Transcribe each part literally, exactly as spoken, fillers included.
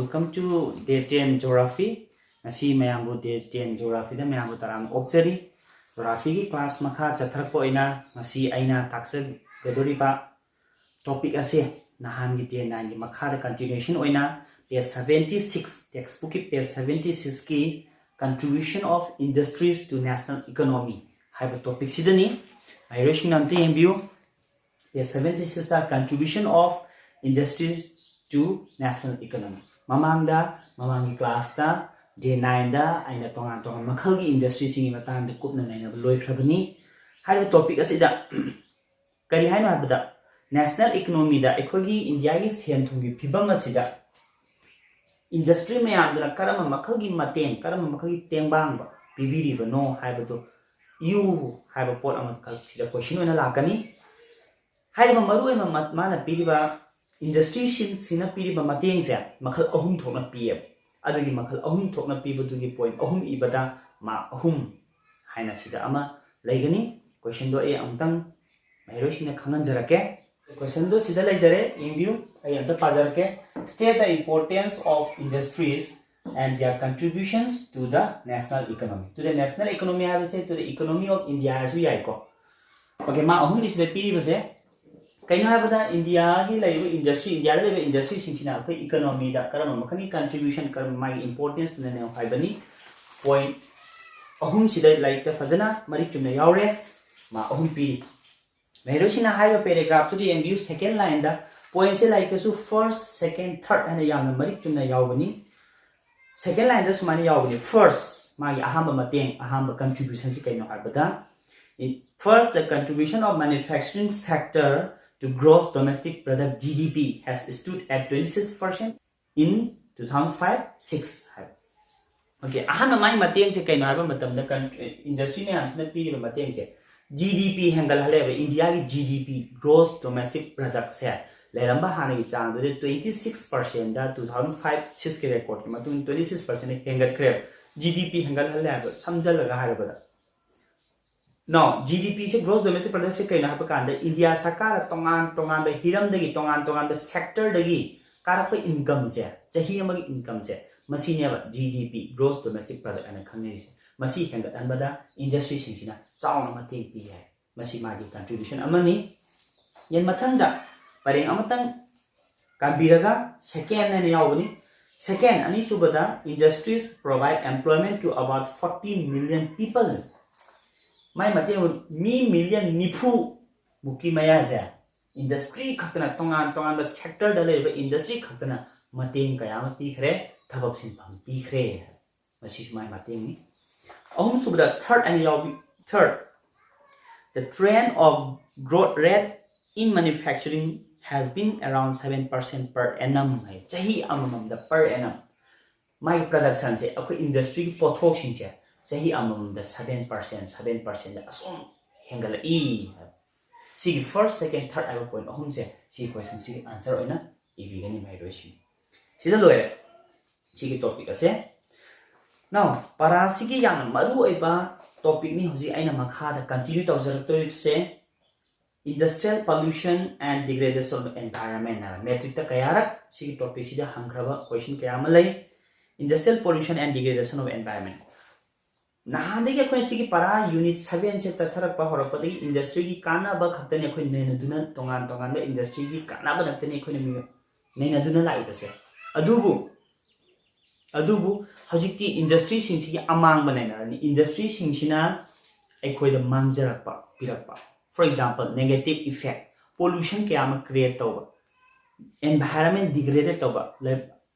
Welcome to Day ten Geography. ꯉꯁꯤ ꯃꯌꯥꯝꯕꯨ Day ten Geographyꯗ ꯃꯌꯥꯝꯕꯨ ꯇꯔꯥꯝꯅ ꯑꯣꯛꯆꯔꯤ꯫ Geographyꯒꯤ class ꯃꯈꯥ ꯆꯠꯊꯔꯛꯄ ꯑꯣꯏꯅ ꯉꯁꯤ ꯑꯩꯅ ꯇꯥꯛꯆꯒꯗꯧꯔꯤꯕ topic ꯑꯁꯤ ꯅꯍꯥꯟꯒꯤ Day nineꯒꯤ ꯃꯈꯥꯗ continuation ꯑꯣꯏꯅ page seventy six, textbookꯀꯤ page seventy sixꯀꯤ Contribution of Industries to National Economy ꯍꯥꯏꯕ topicꯁꯤꯗꯅꯤ꯫ ꯃꯍꯩꯔꯣꯏꯁꯤꯡꯅ ꯑꯝꯇ ꯌꯦꯡꯕꯤꯌꯨ꯫ Page seventy sixꯇ Contribution of Industries to National Economy꯫ ꯃꯃꯥꯡꯗ, ꯃꯃꯥꯡꯒꯤ classꯇ Day nineꯗ ꯑꯩꯅ ꯇꯣꯉꯥꯟ ꯇꯣꯉꯥꯟꯕ ꯃꯈꯜꯒꯤ industryꯁꯤꯡꯒꯤ ꯃꯇꯥꯡꯗ ꯀꯨꯞꯅ ꯅꯩꯅꯕ ꯂꯣꯏꯈ꯭ꯔꯕꯅꯤ꯫ ꯍꯥꯏꯔꯤꯕ topic ꯑꯁꯤꯗ ꯀꯔꯤ ꯍꯥꯏꯅꯣ ꯍꯥꯏꯕꯗ, national economyꯗ, ꯑꯩꯈꯣꯏꯒꯤ ꯏꯟꯗꯤꯌꯥꯒꯤ ꯁꯦꯟ ꯊꯨꯝꯒꯤ ꯐꯤꯕꯝ ꯑꯁꯤꯗ industry ꯃꯌꯥꯝꯗꯨꯅ ꯀꯔꯝꯕ ꯃꯈꯜꯒꯤ ꯃꯇꯦꯡ, ꯀꯔꯝꯕ ꯃꯈꯜꯒꯤ ꯇꯦꯡꯕꯥꯡꯕ ꯄꯤꯕꯤꯔꯤꯕꯅꯣ ꯍꯥꯏꯕꯗꯨ ꯏꯌꯨ ꯍꯥꯏꯕ ꯄꯣꯠ ꯑꯃꯈꯛ ꯁꯤꯗ question ꯑꯣꯏꯅ ꯂꯥꯛꯀꯅꯤ꯫ ꯍꯥꯏꯔꯤꯕ ꯃꯔꯨꯑꯣꯏꯕ ꯃ-, ꯃꯥꯅ ꯄꯤꯔꯤꯕ industryꯁꯤꯡꯁꯤꯅ ꯄꯤꯔꯤꯕ ꯃꯇꯦꯡꯁꯦ ꯃꯈꯜ ꯑꯍꯨꯝ ꯊꯣꯛꯅ ꯄꯤꯌꯦꯕ꯫ ꯑꯗꯨꯒꯤ ꯃꯈꯜ ꯑꯍꯨꯝ ꯊꯣꯛꯅ ꯄꯤꯕꯗꯨꯒꯤ point ꯑꯍꯨꯝ ꯏꯕꯗ mark ꯑꯍꯨꯝ ꯍꯥꯏꯅ ꯁꯤꯗ ꯑꯃ ꯂꯩꯒꯅꯤ꯫ Questionꯗꯣ ꯑꯩ ꯑꯃꯨꯛꯇꯪ ꯃꯍꯩꯔꯣꯏꯁꯤꯡꯅ ꯈꯪꯍꯟꯖꯔꯛꯀꯦ꯫ Questionꯗꯣ ꯁꯤꯗ ꯂꯩꯖꯔꯦ, ꯌꯦꯡꯕꯤꯌꯨ, ꯑꯩ ꯑꯝꯇ ꯄꯥꯖꯔꯛꯀꯦ꯫ State the importance of industries and their contributions to the national economy. To the national economy ꯍꯥꯏꯕꯁꯦ to the economy of India ꯍꯥꯏꯔꯁꯨ ꯌꯥꯏꯀꯣ꯫ Okay, mark ꯑꯍꯨꯝꯗꯤ ꯁꯤꯗ ꯄꯤꯔꯤꯕꯁꯦ ꯀꯩꯅꯣ ꯍꯥꯏꯕꯗ, ꯏꯟꯗꯤꯌꯥꯒꯤ ꯂꯩꯔꯤꯕ industry, ꯏꯟꯗꯤꯌꯥꯗ ꯂꯩꯕ industryꯁꯤꯡꯁꯤꯅ ꯑꯩꯈꯣꯏ economyꯗ ꯀꯔꯝꯕ ꯃꯈꯜꯒꯤ contribution, ꯀꯔꯝꯕ ꯃꯥꯒꯤ importance ꯇꯨꯅꯅꯦ ꯍꯥꯏꯕꯅꯤ꯫ Point ꯑꯍꯨꯝꯁꯤꯗ ꯂꯥꯏꯔꯤꯛꯇ ꯐꯖꯅ ꯃꯔꯤꯛ ꯆꯨꯝꯅ ꯌꯥꯎꯔꯦ, mark ꯑꯍꯨꯝ ꯄꯤꯔꯤ꯫ ꯃꯍꯩꯔꯣꯏꯁꯤꯡꯅ ꯍꯥꯏꯔꯤꯕ paragraphꯇꯨꯗ ꯌꯦꯡꯕꯤꯌꯨ, second lineꯗ pointꯁꯦ ꯂꯥꯏꯔꯤꯛꯇꯁꯨ first, second, third ꯍꯥꯏꯅ ꯌꯥꯝꯅ ꯃꯔꯤꯛ ꯆꯨꯝꯅ ꯌꯥꯎꯕꯅꯤ꯫ Second lineꯗ ꯁꯨꯃꯥꯏꯅ ꯌꯥꯎꯕꯅꯤ, first, ꯃꯥꯒꯤ ꯑꯍꯥꯟꯕ ꯃꯇꯦꯡ, ꯑꯍꯥꯟꯕ contributionꯁꯤ ꯀꯩꯅꯣ ꯍꯥꯏꯕꯗ, in, first, the contribution of manufacturing sector to gross domestic product, G D P, has stood at twenty six percent in two thousand five six ꯍꯥꯏꯕ꯫ Okay, ꯑꯍꯥꯟꯕ ꯃꯥꯒꯤ ꯃꯇꯦꯡꯁꯦ ꯀꯩꯅꯣ ꯍꯥꯏꯕ ꯃꯇꯝꯗ, industry ꯃꯌꯥꯝꯁꯤꯅ ꯄꯤꯔꯤꯕ ꯃꯇꯦꯡꯁꯦ G D P ꯍꯦꯟꯒꯠꯍꯜꯂꯦꯕ, ꯏꯟꯗꯤꯌꯥꯒꯤ G D P, gross domestic productꯁꯦ, ꯂꯩꯔꯝꯕ ꯍꯥꯟꯅꯒꯤ ꯆꯥꯡꯗꯨꯗꯤ twenty six percentꯗ two thousand five sixꯀꯤ recordꯀꯤ ꯃꯇꯨꯡ twenty six percent ꯍꯦꯟꯒꯠꯈ꯭ꯔꯦꯕ꯫ G D P ꯍꯦꯟꯒꯠꯍꯜꯂꯦ ꯍꯥꯏꯕ, ꯁꯝꯖꯜꯂꯒ ꯍꯥꯏꯔꯕꯗ꯫ Now, G D Pꯁꯦ, gross domestic productꯁꯦ ꯀꯩꯅꯣ ꯍꯥꯏꯕ ꯀꯥꯟꯗ, ꯏꯟꯗꯤꯌꯥ ꯁꯔꯀꯥꯔꯅ ꯇꯣꯉꯥꯟ ꯇꯣꯉꯥꯟꯕ ꯍꯤꯔꯝꯗꯒꯤ, ꯇꯣꯉꯥꯟ ꯇꯣꯉꯥꯟꯕ sectorꯗꯒꯤ ꯀꯥꯔꯛꯄ ꯏꯟꯀꯝꯁꯦ, ꯆꯍꯤ ꯑꯃꯒꯤ ꯏꯟꯀꯝꯁꯦ, ꯃꯁꯤꯅꯦꯕ ꯖꯤ ꯗꯤ ꯄꯤ, ꯒ꯭ꯔꯣꯁ ꯗꯣꯃꯦꯁꯇꯤꯛ ꯄ꯭ꯔꯗꯛ ꯍꯥꯏꯅ ꯈꯪꯅꯔꯤꯁꯦ꯫ ꯃꯁꯤ ꯍꯦꯟꯒꯠꯍꯟꯕꯗ ꯏꯟꯗꯁꯇ꯭ꯔꯤꯁꯤꯡꯁꯤꯅ ꯆꯥꯎꯅ ꯃꯇꯦꯡ ꯄꯤ ꯍꯥꯏ꯫ ꯃꯁꯤ ꯃꯥꯒꯤ ꯀꯟꯇ꯭ꯔꯤꯕ꯭ꯌꯨꯁꯟ ꯑꯃꯅꯤ꯫ ꯌꯦꯟ ꯃꯊꯪꯗ ꯄꯔꯦꯡ ꯑꯃꯇꯪ ꯀꯥꯟꯕꯤꯔꯒ ꯁꯦꯀꯦꯟ ꯍꯥꯏꯅ ꯌꯥꯎꯕꯅꯤ꯫ ꯁꯦꯀꯦꯟ, ꯑꯅꯤꯁꯨꯕꯗ, industries provide employment to about forty million people꯫ ꯃꯥꯏ ꯃꯇꯦꯡ ꯃꯤ ꯃꯤꯂꯤꯌꯟ ꯅꯤꯐꯨ ꯃꯨꯛꯀꯤ ꯃꯌꯥꯁꯦ ꯏꯟꯗꯁꯇ꯭ꯔꯤ ꯈꯛꯇꯅ, ꯇꯣꯉꯥꯟ ꯇꯣꯉꯥꯟꯕ ꯁꯦꯛꯇꯔꯗ ꯂꯩꯔꯤꯕ ꯏꯟꯗꯁꯇ꯭ꯔꯤ ꯈꯛꯇꯅ ꯃꯇꯦꯡ ꯀꯌꯥ ꯑꯃ ꯄꯤꯈ꯭ꯔꯦ, ꯊꯕꯛ ꯁꯤꯟꯐꯝ ꯄꯤꯈ꯭ꯔꯦ꯫ ꯃꯁꯤꯁꯨ ꯃꯥꯏ ꯃꯇꯦꯡꯅꯤ꯫ ꯑꯍꯨꯝꯁꯨꯕꯗ ꯊꯥꯔꯠ ꯑꯅꯤ ꯌꯥꯎꯕꯤ, ꯊꯥꯔꯠ, the trend of growth rate in manufacturing has been around seven percent per annum ꯍꯥꯏ꯫ ꯆꯍꯤ ꯑꯃꯃꯝꯗ per annum ꯃꯥꯒꯤ ꯄ꯭ꯔꯗꯛꯁꯟꯁꯦ, ꯑꯩꯈꯣꯏ ꯏꯟꯗꯁꯇ꯭ꯔꯤꯒꯤ ꯄꯣꯠꯊꯣꯛꯁꯤꯡꯁꯦ ꯆꯍꯤ ꯑꯃꯃꯝꯗ ꯁꯚꯦꯟ ꯄꯥꯔꯁꯦꯟ, ꯁꯚꯦꯟ ꯄꯥꯔꯁꯦꯟꯗ ꯑꯁꯨꯝ ꯍꯦꯟꯒꯠꯂꯛꯏ ꯍꯥꯏꯕ꯫ ꯁꯤꯒꯤ ꯐꯥꯔꯁ, ꯁꯦꯀꯦꯟ, ꯊꯥꯔꯠ ꯍꯥꯏꯕ ꯄꯣꯏꯟꯠ ꯑꯍꯨꯝꯁꯦ ꯁꯤꯒꯤ ꯀꯣꯏꯁꯟꯁꯤꯒꯤ ꯑꯟꯁꯔ ꯑꯣꯏꯅ ꯏꯕꯤꯒꯅꯤ ꯃꯍꯩꯔꯣꯏꯁꯤꯡ꯫ ꯁꯤꯗ ꯂꯣꯏꯔꯦ ꯁꯤꯒꯤ ꯇꯣꯄꯤꯛ ꯑꯁꯦ꯫ ꯅꯥꯎ, ꯄꯔꯥꯁꯤꯒꯤ ꯌꯥꯝꯅ ꯃꯔꯨ ꯑꯣꯏꯕ ꯇꯣꯄꯤꯛꯅꯤ ꯍꯧꯖꯤꯛ ꯑꯩꯅ ꯃꯈꯥꯗ continue ꯇꯧꯖꯔꯛꯇꯣꯔꯤꯕꯁꯦ, industrial pollution and degradation of environment ꯍꯥꯏꯕ ꯃꯦꯇ꯭ꯔꯤꯛꯇ ꯀꯌꯥꯔꯛ ꯁꯤꯒꯤ ꯇꯣꯄꯤꯛꯁꯤꯗ ꯍꯪꯈ꯭ꯔꯕ ꯀꯣꯏꯁꯟ ꯀꯌꯥ ꯑꯃ ꯂꯩ꯫ Industrial pollution and degradation of environment꯫ ꯅꯍꯥꯟꯗꯒꯤ ꯑꯩꯈꯣꯏꯅ ꯁꯤꯒꯤ ꯄꯔꯥ ꯌꯨꯅꯤꯠ ꯁꯚꯦꯟꯁꯦ ꯆꯠꯊꯔꯛꯄ ꯍꯧꯔꯛꯄꯗꯒꯤ ꯏꯟꯗꯁꯇ꯭ꯔꯤꯒꯤ ꯀꯥꯟꯅꯕ ꯈꯛꯇꯅꯤ ꯑꯩꯈꯣꯏ ꯅꯩꯅꯗꯨꯅ, ꯇꯣꯉꯥꯟ ꯇꯣꯉꯥꯟꯕ ꯏꯟꯗꯁꯇ꯭ꯔꯤꯒꯤ ꯀꯥꯟꯅꯕ ꯈꯛꯇꯅꯤ ꯑꯩꯈꯣꯏꯅ ꯃꯤ-, ꯅꯩꯅꯗꯨꯅ ꯂꯥꯛꯏꯕꯁꯦ꯫ ꯑꯗꯨꯕꯨ, ꯑꯗꯨꯕꯨ ꯍꯧꯖꯤꯛꯇꯤ ꯏꯟꯗꯁꯇ꯭ꯔꯤꯁꯤꯡꯁꯤꯒꯤ ꯑꯃꯥꯡꯕ ꯅꯩꯅꯔꯅꯤ꯫ ꯏꯟꯗꯁꯇ꯭ꯔꯤꯁꯤꯡꯁꯤꯅ ꯑꯩꯈꯣꯏꯗ ꯃꯥꯡꯖꯔꯛꯄ ꯄꯤꯔꯛꯄ, for example, negative effect, pollution ꯀꯌꯥ ꯑꯃ create ꯇꯧꯕ, environment degrade ꯇꯧꯕ, ꯂꯩ-,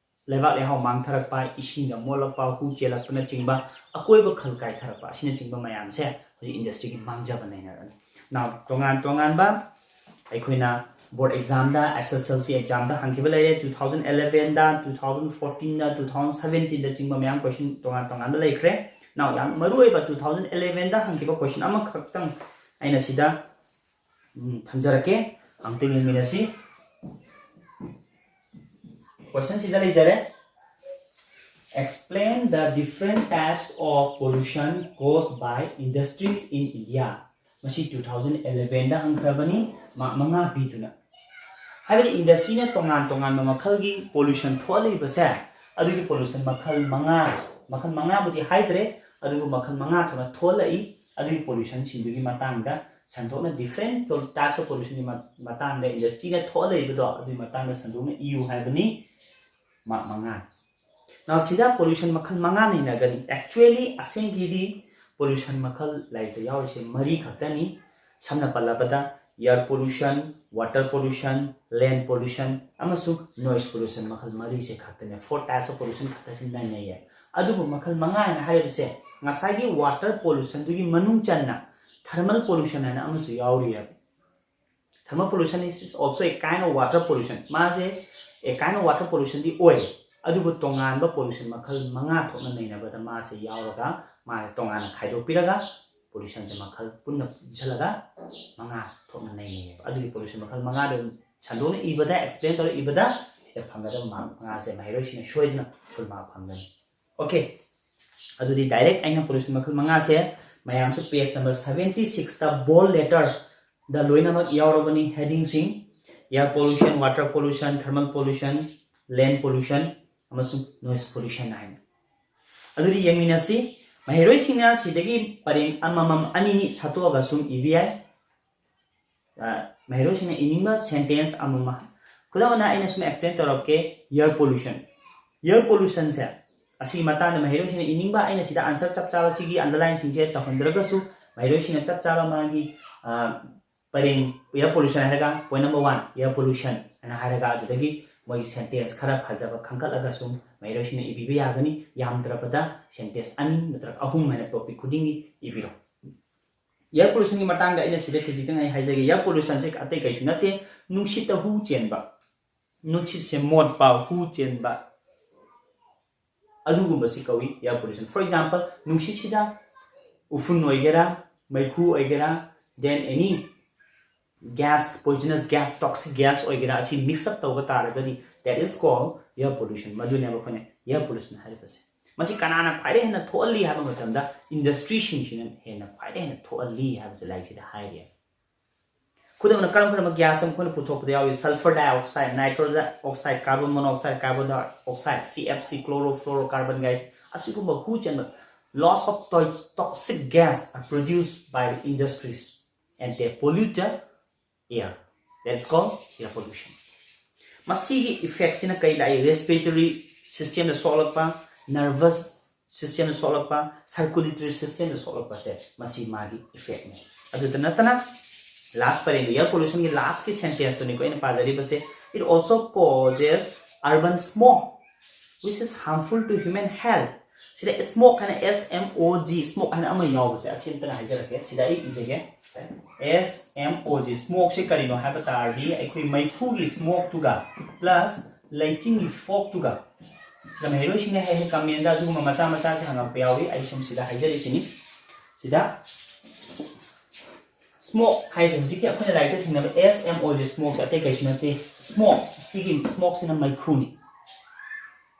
ꯂꯩꯕꯥꯛ ꯂꯩꯍꯥꯎ ꯃꯥꯡꯊꯔꯛꯄ, ꯏꯁꯤꯡꯗ ꯃꯣꯠꯂꯛꯄ, ꯍꯨ ꯆꯦꯜꯂꯛꯄꯅꯆꯤꯡꯕ, ꯑꯀꯣꯏꯕ ꯈꯜ ꯀꯥꯏꯊꯔꯛꯄ ꯑꯁꯤꯅꯆꯤꯡꯕ ꯃꯌꯥꯝꯁꯦ ꯍꯧꯖꯤꯛ ꯏꯟꯗꯁꯇ꯭ꯔꯤꯒꯤ ꯃꯥꯡꯖꯕ ꯅꯩꯅꯔꯅꯤ꯫ Now, ꯇꯣꯉꯥꯟ ꯇꯣꯉꯥꯟꯕ ꯑꯩꯈꯣꯏꯅ ꯕꯣꯔꯗ ꯑꯦꯛꯖꯥꯝꯗ, S S L C examꯗ ꯍꯪꯈꯤꯕ ꯂꯩꯔꯦ, two thousand elevenꯗ, two thousand fourteenꯗ, two thousand seventeenꯗ ꯆꯤꯡꯕ ꯃꯌꯥꯝ ꯀꯣꯏꯁꯟ ꯇꯣꯉꯥꯟ ꯇꯣꯉꯥꯟꯕ ꯂꯩꯈ꯭ꯔꯦ꯫ Now, ꯌꯥꯝ ꯃꯔꯨ ꯑꯣꯏꯕ two thousand elevenꯗ ꯍꯪꯈꯤꯕ ꯀꯣꯏꯁꯟ ꯑꯃꯈꯛꯇꯪ ꯑꯩꯅ ꯁꯤꯗ, ꯎꯝ, ꯊꯝꯖꯔꯛꯀꯦ, ꯑꯃꯨꯛꯇ ꯌꯦꯡꯃꯤꯟꯅꯁꯤ꯫ ꯀꯣꯏꯁꯟꯁꯤꯗ ꯂꯩꯖꯔꯦ, "Explain the different types of pollution caused by industries in India"꯫ ꯃꯁꯤ two thousand elevenꯗ ꯍꯪꯈ꯭ꯔꯕꯅꯤ, ꯃꯥꯔꯛ ꯃꯉꯥ ꯄꯤꯗꯨꯅ꯫ ꯍꯥꯏꯕꯗꯤ ꯏꯟꯗꯁꯇ꯭ꯔꯤꯅ ꯇꯣꯉꯥꯟ ꯇꯣꯉꯥꯟꯕ ꯃꯈꯜꯒꯤ ꯄꯣꯂꯨꯁꯟ ꯊꯣꯛꯍꯜꯂꯤꯕꯁꯦ, ꯑꯗꯨꯒꯤ ꯄꯣꯂꯨꯁꯟ ꯃꯈꯜ ꯃꯉꯥ, ꯃꯈꯜ ꯃꯉꯥꯕꯨꯗꯤ ꯍꯥꯏꯗ꯭ꯔꯦ, ꯑꯗꯨꯕꯨ ꯃꯈꯜ ꯃꯉꯥ ꯊꯣꯛꯅ ꯊꯣꯛꯍꯜꯂꯛꯏ꯫ ꯑꯗꯨꯒꯤ ꯄꯣꯂꯨꯁꯟꯁꯤꯡꯗꯨꯒꯤ ꯃꯇꯥꯡꯗ ꯁꯟꯗꯣꯛꯅ, different types of pollutionꯒꯤ ꯃ-, ꯃꯇꯥꯡꯗ ꯏꯟꯗꯁꯇ꯭ꯔꯤꯅ ꯊꯣꯛꯍꯜꯂꯛꯏꯕꯗꯣ ꯑꯗꯨꯒꯤ ꯃꯇꯥꯡꯗ ꯁꯟꯗꯣꯛꯅ ꯏꯌꯨ ꯍꯥꯏꯕꯅꯤ꯫ ꯃꯥꯔꯛ ꯃꯉꯥ꯫ Now ꯁꯤꯗ ꯄꯣꯂꯨꯁꯟ ꯃꯈꯜ ꯃꯉꯥ ꯅꯩꯅꯒꯅꯤ꯫ Actually ꯑꯁꯦꯡꯒꯤꯗꯤ ꯄꯣꯂꯨꯁꯟ ꯃꯈꯜ ꯂꯥꯏꯔꯤꯛꯇ ꯌꯥꯎꯔꯤꯁꯦ ꯃꯔꯤ ꯈꯛꯇꯅꯤ꯫ ꯁꯝꯅ ꯄꯜꯂꯕꯗ air pollution, water pollution, land pollution ꯑꯃꯁꯨꯡ noise pollution ꯃꯈꯜ ꯃꯔꯤꯁꯦ ꯈꯛꯇꯅꯦ꯫ Four types of pollution ꯈꯛꯇꯁꯤ ꯅꯩꯅꯩꯌꯦ꯫ ꯑꯗꯨꯕꯨ ꯃꯈꯜ ꯃꯉꯥ ꯍꯥꯏꯅ ꯍꯥꯏꯔꯤꯕꯁꯦ ꯉꯁꯥꯏꯒꯤ water pollutionꯗꯨꯒꯤ ꯃꯅꯨꯡ ꯆꯟꯅ thermal pollution ꯍꯥꯏꯅ ꯑꯃꯁꯨ ꯌꯥꯎꯔꯤꯑꯕ꯫ Thermal pollution is, is also a kind of water pollution꯫ ꯃꯥꯁꯦ a kind of water pollutionꯗꯤ ꯑꯣꯏ, ꯑꯗꯨꯕꯨ ꯇꯣꯉꯥꯟꯕ ꯄꯣꯂꯨꯁꯟ ꯃꯈꯜ ꯃꯉꯥ ꯊꯣꯛꯅ ꯅꯩꯅꯕꯗ ꯃꯥꯁꯦ ꯌꯥꯎꯔꯒ ꯃꯥꯁꯦ ꯇꯣꯉꯥꯟꯅ ꯈꯥꯏꯗꯣꯛꯄꯤꯔꯒ ꯄꯣꯂꯨꯁꯟꯁꯦ ꯃꯈꯜ ꯄꯨꯟꯅ ꯄꯨꯟꯁꯤꯜꯂꯒ ꯃꯉꯥ ꯊꯣꯛꯅ ꯅꯩꯅꯩꯌꯦꯕ꯫ ꯑꯗꯨꯒꯤ ꯄꯣꯂꯨꯁꯟ ꯃꯈꯜ ꯃꯉꯥꯗꯣ ꯁꯟꯗꯣꯛꯅ ꯏꯕꯗ, explain ꯇꯧꯔ ꯏꯕꯗ ꯁꯤꯗ ꯐꯪꯒꯗꯕ ꯃꯥꯔꯛ ꯃꯉꯥꯁꯦ ꯃꯍꯩꯔꯣꯏꯁꯤꯡꯅ ꯁꯣꯏꯗꯅ full mark ꯐꯪꯒꯅꯤ꯫ Okay, ꯑꯗꯨꯗꯤ direct ꯑꯩꯅ ꯄꯣꯂꯨꯁꯟ ꯃꯈꯜ ꯃꯉꯥꯁꯦ ꯃꯌꯥꯝꯁꯨ page number seventy sixꯇ bold letterꯗ ꯂꯣꯏꯅꯃꯛ ꯌꯥꯎꯔꯕꯅꯤ headingꯁꯤꯡ: air pollution, water pollution, thermal pollution, land pollution ꯑꯃꯁꯨꯡ noise pollution ꯍꯥꯏꯅ꯫ ꯑꯗꯨꯗꯤ ꯌꯦꯡꯃꯤꯟꯅꯁꯤ꯫ ꯃꯍꯩꯔꯣꯏꯁꯤꯡꯅ ꯁꯤꯗꯒꯤ ꯄꯔꯦꯡ ꯑꯃꯃꯝ ꯑꯅꯤꯅꯤ ꯁꯠꯇꯣꯛꯑꯒ ꯁꯨꯝ ꯏꯕ ꯌꯥꯏ꯫ ꯑ, ꯃꯍꯩꯔꯣꯏꯁꯤꯡꯅ ꯏꯅꯤꯡꯕ sentence ꯑꯃꯃꯝ꯫ ꯈꯨꯗꯝ ꯑꯣꯏꯅ ꯑꯩꯅ ꯁꯨꯝ explain ꯇꯧꯔꯛꯀꯦ, air pollution꯫ Air pollutionꯁꯦ ꯑꯁꯤꯒꯤ ꯃꯇꯥꯡꯗ ꯃꯍꯩꯔꯣꯏꯁꯤꯡꯅ ꯏꯅꯤꯡꯕ, ꯑꯩꯅ ꯁꯤꯗ answer ꯆꯞ ꯆꯥꯕ ꯁꯤꯒꯤ underlineꯁꯤꯡꯁꯦ ꯇꯧꯍꯟꯗ꯭ꯔꯒꯁꯨ ꯃꯍꯩꯔꯣꯏꯁꯤꯡꯅ ꯆꯞ ꯆꯥꯕ ꯃꯥꯒꯤ, ꯑ, ꯄꯔꯦꯡ air pollution ꯍꯥꯏꯔꯒ point number one air pollution ꯍꯥꯏꯅ ꯍꯥꯏꯔꯒ ꯑꯗꯨꯗꯒꯤ ꯃꯣꯏꯒꯤ sentence ꯈꯔ ꯐꯖꯕ ꯈꯟꯒꯠꯂꯒ ꯁꯨꯝ ꯃꯍꯩꯔꯣꯏꯁꯤꯡꯅ ꯏꯕꯤꯕ ꯌꯥꯒꯅꯤ꯫ ꯌꯥꯝꯗ꯭ꯔꯕꯗ sentence ꯑꯅꯤ ꯅꯠꯇ꯭ꯔꯒ ꯑꯍꯨꯝ ꯍꯥꯏꯅ topic ꯈꯨꯗꯤꯡꯒꯤ ꯏꯕꯤꯔꯣ꯫ Air pollutionꯒꯤ ꯃꯇꯥꯡꯗ ꯑꯩꯅ ꯁꯤꯗ ꯈꯖꯤꯛꯇꯪ ꯑꯩ ꯍꯥꯏꯖꯒꯦ꯫ Air pollutionꯁꯦ ꯑꯇꯩ ꯀꯩꯁꯨ ꯅꯠꯇꯦ, ꯅꯨꯡꯁꯤꯠꯇ ꯍꯨ ꯆꯦꯟꯕ, ꯅꯨꯡꯁꯤꯠꯁꯦ ꯃꯣꯠꯄ, ꯍꯨ ꯆꯦꯟꯕ, ꯑꯗꯨꯒꯨꯝꯕꯁꯤ ꯀꯧꯏ air pollution꯫ For example, ꯅꯨꯡꯁꯤꯠꯁꯤꯗ ꯎꯐꯨꯟ ꯑꯣꯏꯒꯦꯔꯥ, ꯃꯩꯈꯨ ꯑꯣꯏꯒꯦꯔꯥ, then any gas, poisonous gas, toxic gas ꯑꯣꯏꯒꯦꯔꯥ, ꯑꯁꯤ mix up ꯇꯧꯕ ꯇꯥꯔꯒꯗꯤ that is called air pollution꯫ ꯃꯗꯨꯅꯦꯕ ꯑꯩꯈꯣꯏꯅ air pollution ꯍꯥꯏꯔꯤꯕꯁꯦ꯫ ꯃꯁꯤ ꯀꯅꯥꯅ ꯈ꯭ꯋꯥꯏꯗꯒꯤ ꯍꯦꯟꯅ ꯊꯣꯛꯍꯜꯂꯤ ꯍꯥꯏꯕ ꯃꯇꯝꯗ industryꯁꯤꯡꯁꯤꯅ ꯍꯦꯟꯅ, ꯈ꯭ꯋꯥꯏꯗꯒꯤ ꯍꯦꯟꯅ ꯊꯣꯛꯍꯜꯂꯤ ꯍꯥꯏꯕꯁꯦ ꯂꯥꯏꯔꯤꯛꯁꯤꯗ ꯍꯥꯏꯔꯤ꯫ ꯈꯨꯗꯝ ꯑꯣꯏꯅ ꯀꯔꯝ ꯀꯔꯝꯕ gas ꯑꯃ ꯑꯩꯈꯣꯏꯅ ꯄꯨꯊꯣꯛꯄꯗ ꯌꯥꯎꯏ? Sulfur dioxide, nitrogen oxide, carbon monoxide, carbon dioxide, C F C, chlorofluorocarbon gas, ꯑꯁꯤꯒꯨꯝꯕ ꯍꯨ ꯆꯦꯟꯕ, lots of to- toxic gas are produced by industries and they pollute the air. That's called air pollution. ꯃꯁꯤꯒꯤ effectꯁꯤꯅ ꯀꯩ ꯂꯥꯛꯏ? Respiratory systemꯗ ꯁꯣꯛꯂꯛꯄ, nervous systemꯗ ꯁꯣꯛꯂꯛꯄ, circulatory systemꯗ ꯁꯣꯛꯂꯛꯄꯁꯦ ꯃꯁꯤ ꯃꯥꯒꯤ effectꯅꯤ꯫ ꯑꯗꯨꯇ ꯅꯠꯇꯅ last ꯄꯔꯦꯡꯗ air pollutionꯒꯤ lastꯀꯤ sentenceꯇꯨꯅꯤꯀꯣ ꯑꯩꯅ ꯄꯥꯖꯔꯤꯕꯁꯦ, "It also causes urban smoke, which is harmful to human health." ꯁꯤꯗ smoke ꯍꯥꯏꯅ S M O G, smoke ꯍꯥꯏꯅ ꯑꯃ ꯌꯥꯎꯕꯁꯦ, ꯑꯁꯤ ꯑꯝꯇꯅ ꯍꯥꯏꯖꯔꯛꯀꯦ, ꯁꯤꯗ ꯑꯩ ꯏꯖꯒꯦ꯫ S M O G, smokeꯁꯦ ꯀꯔꯤꯅꯣ ꯍꯥꯏꯕ ꯇꯥꯔꯗꯤ ꯑꯩꯈꯣꯏ ꯃꯩꯈꯨꯒꯤ smokeꯇꯨꯒ plus ꯂꯩꯆꯤꯟꯒꯤ foggꯇꯨꯒ, ꯂꯝꯍꯩꯔꯣꯏꯁꯤꯡꯅ ꯍꯦꯛ ꯍꯦꯛ commentꯗ ꯑꯗꯨꯒꯨꯝꯕ ꯃꯆꯥ ꯃꯆꯥꯁꯦ ꯍꯪꯉꯛꯄ ꯌꯥꯎꯏ꯫ ꯑꯩ ꯁꯨꯝ ꯁꯤꯗ ꯍꯥꯏꯖꯔꯤꯁꯤꯅꯤ꯫ ꯁꯤꯗ smoke ꯍꯥꯏꯁꯦ ꯍꯧꯖꯤꯛꯀꯤ ꯑꯩꯈꯣꯏꯅ ꯂꯥꯏꯔꯤꯛꯇ ꯊꯦꯡꯅꯕ S M O G, smokeꯁꯦ ꯑꯇꯩ ꯀꯩꯁꯨ ꯅꯠꯇꯦ, smoke, ꯁꯤꯒꯤ smokeꯁꯤꯅ ꯃꯩꯈꯨꯅꯤ꯫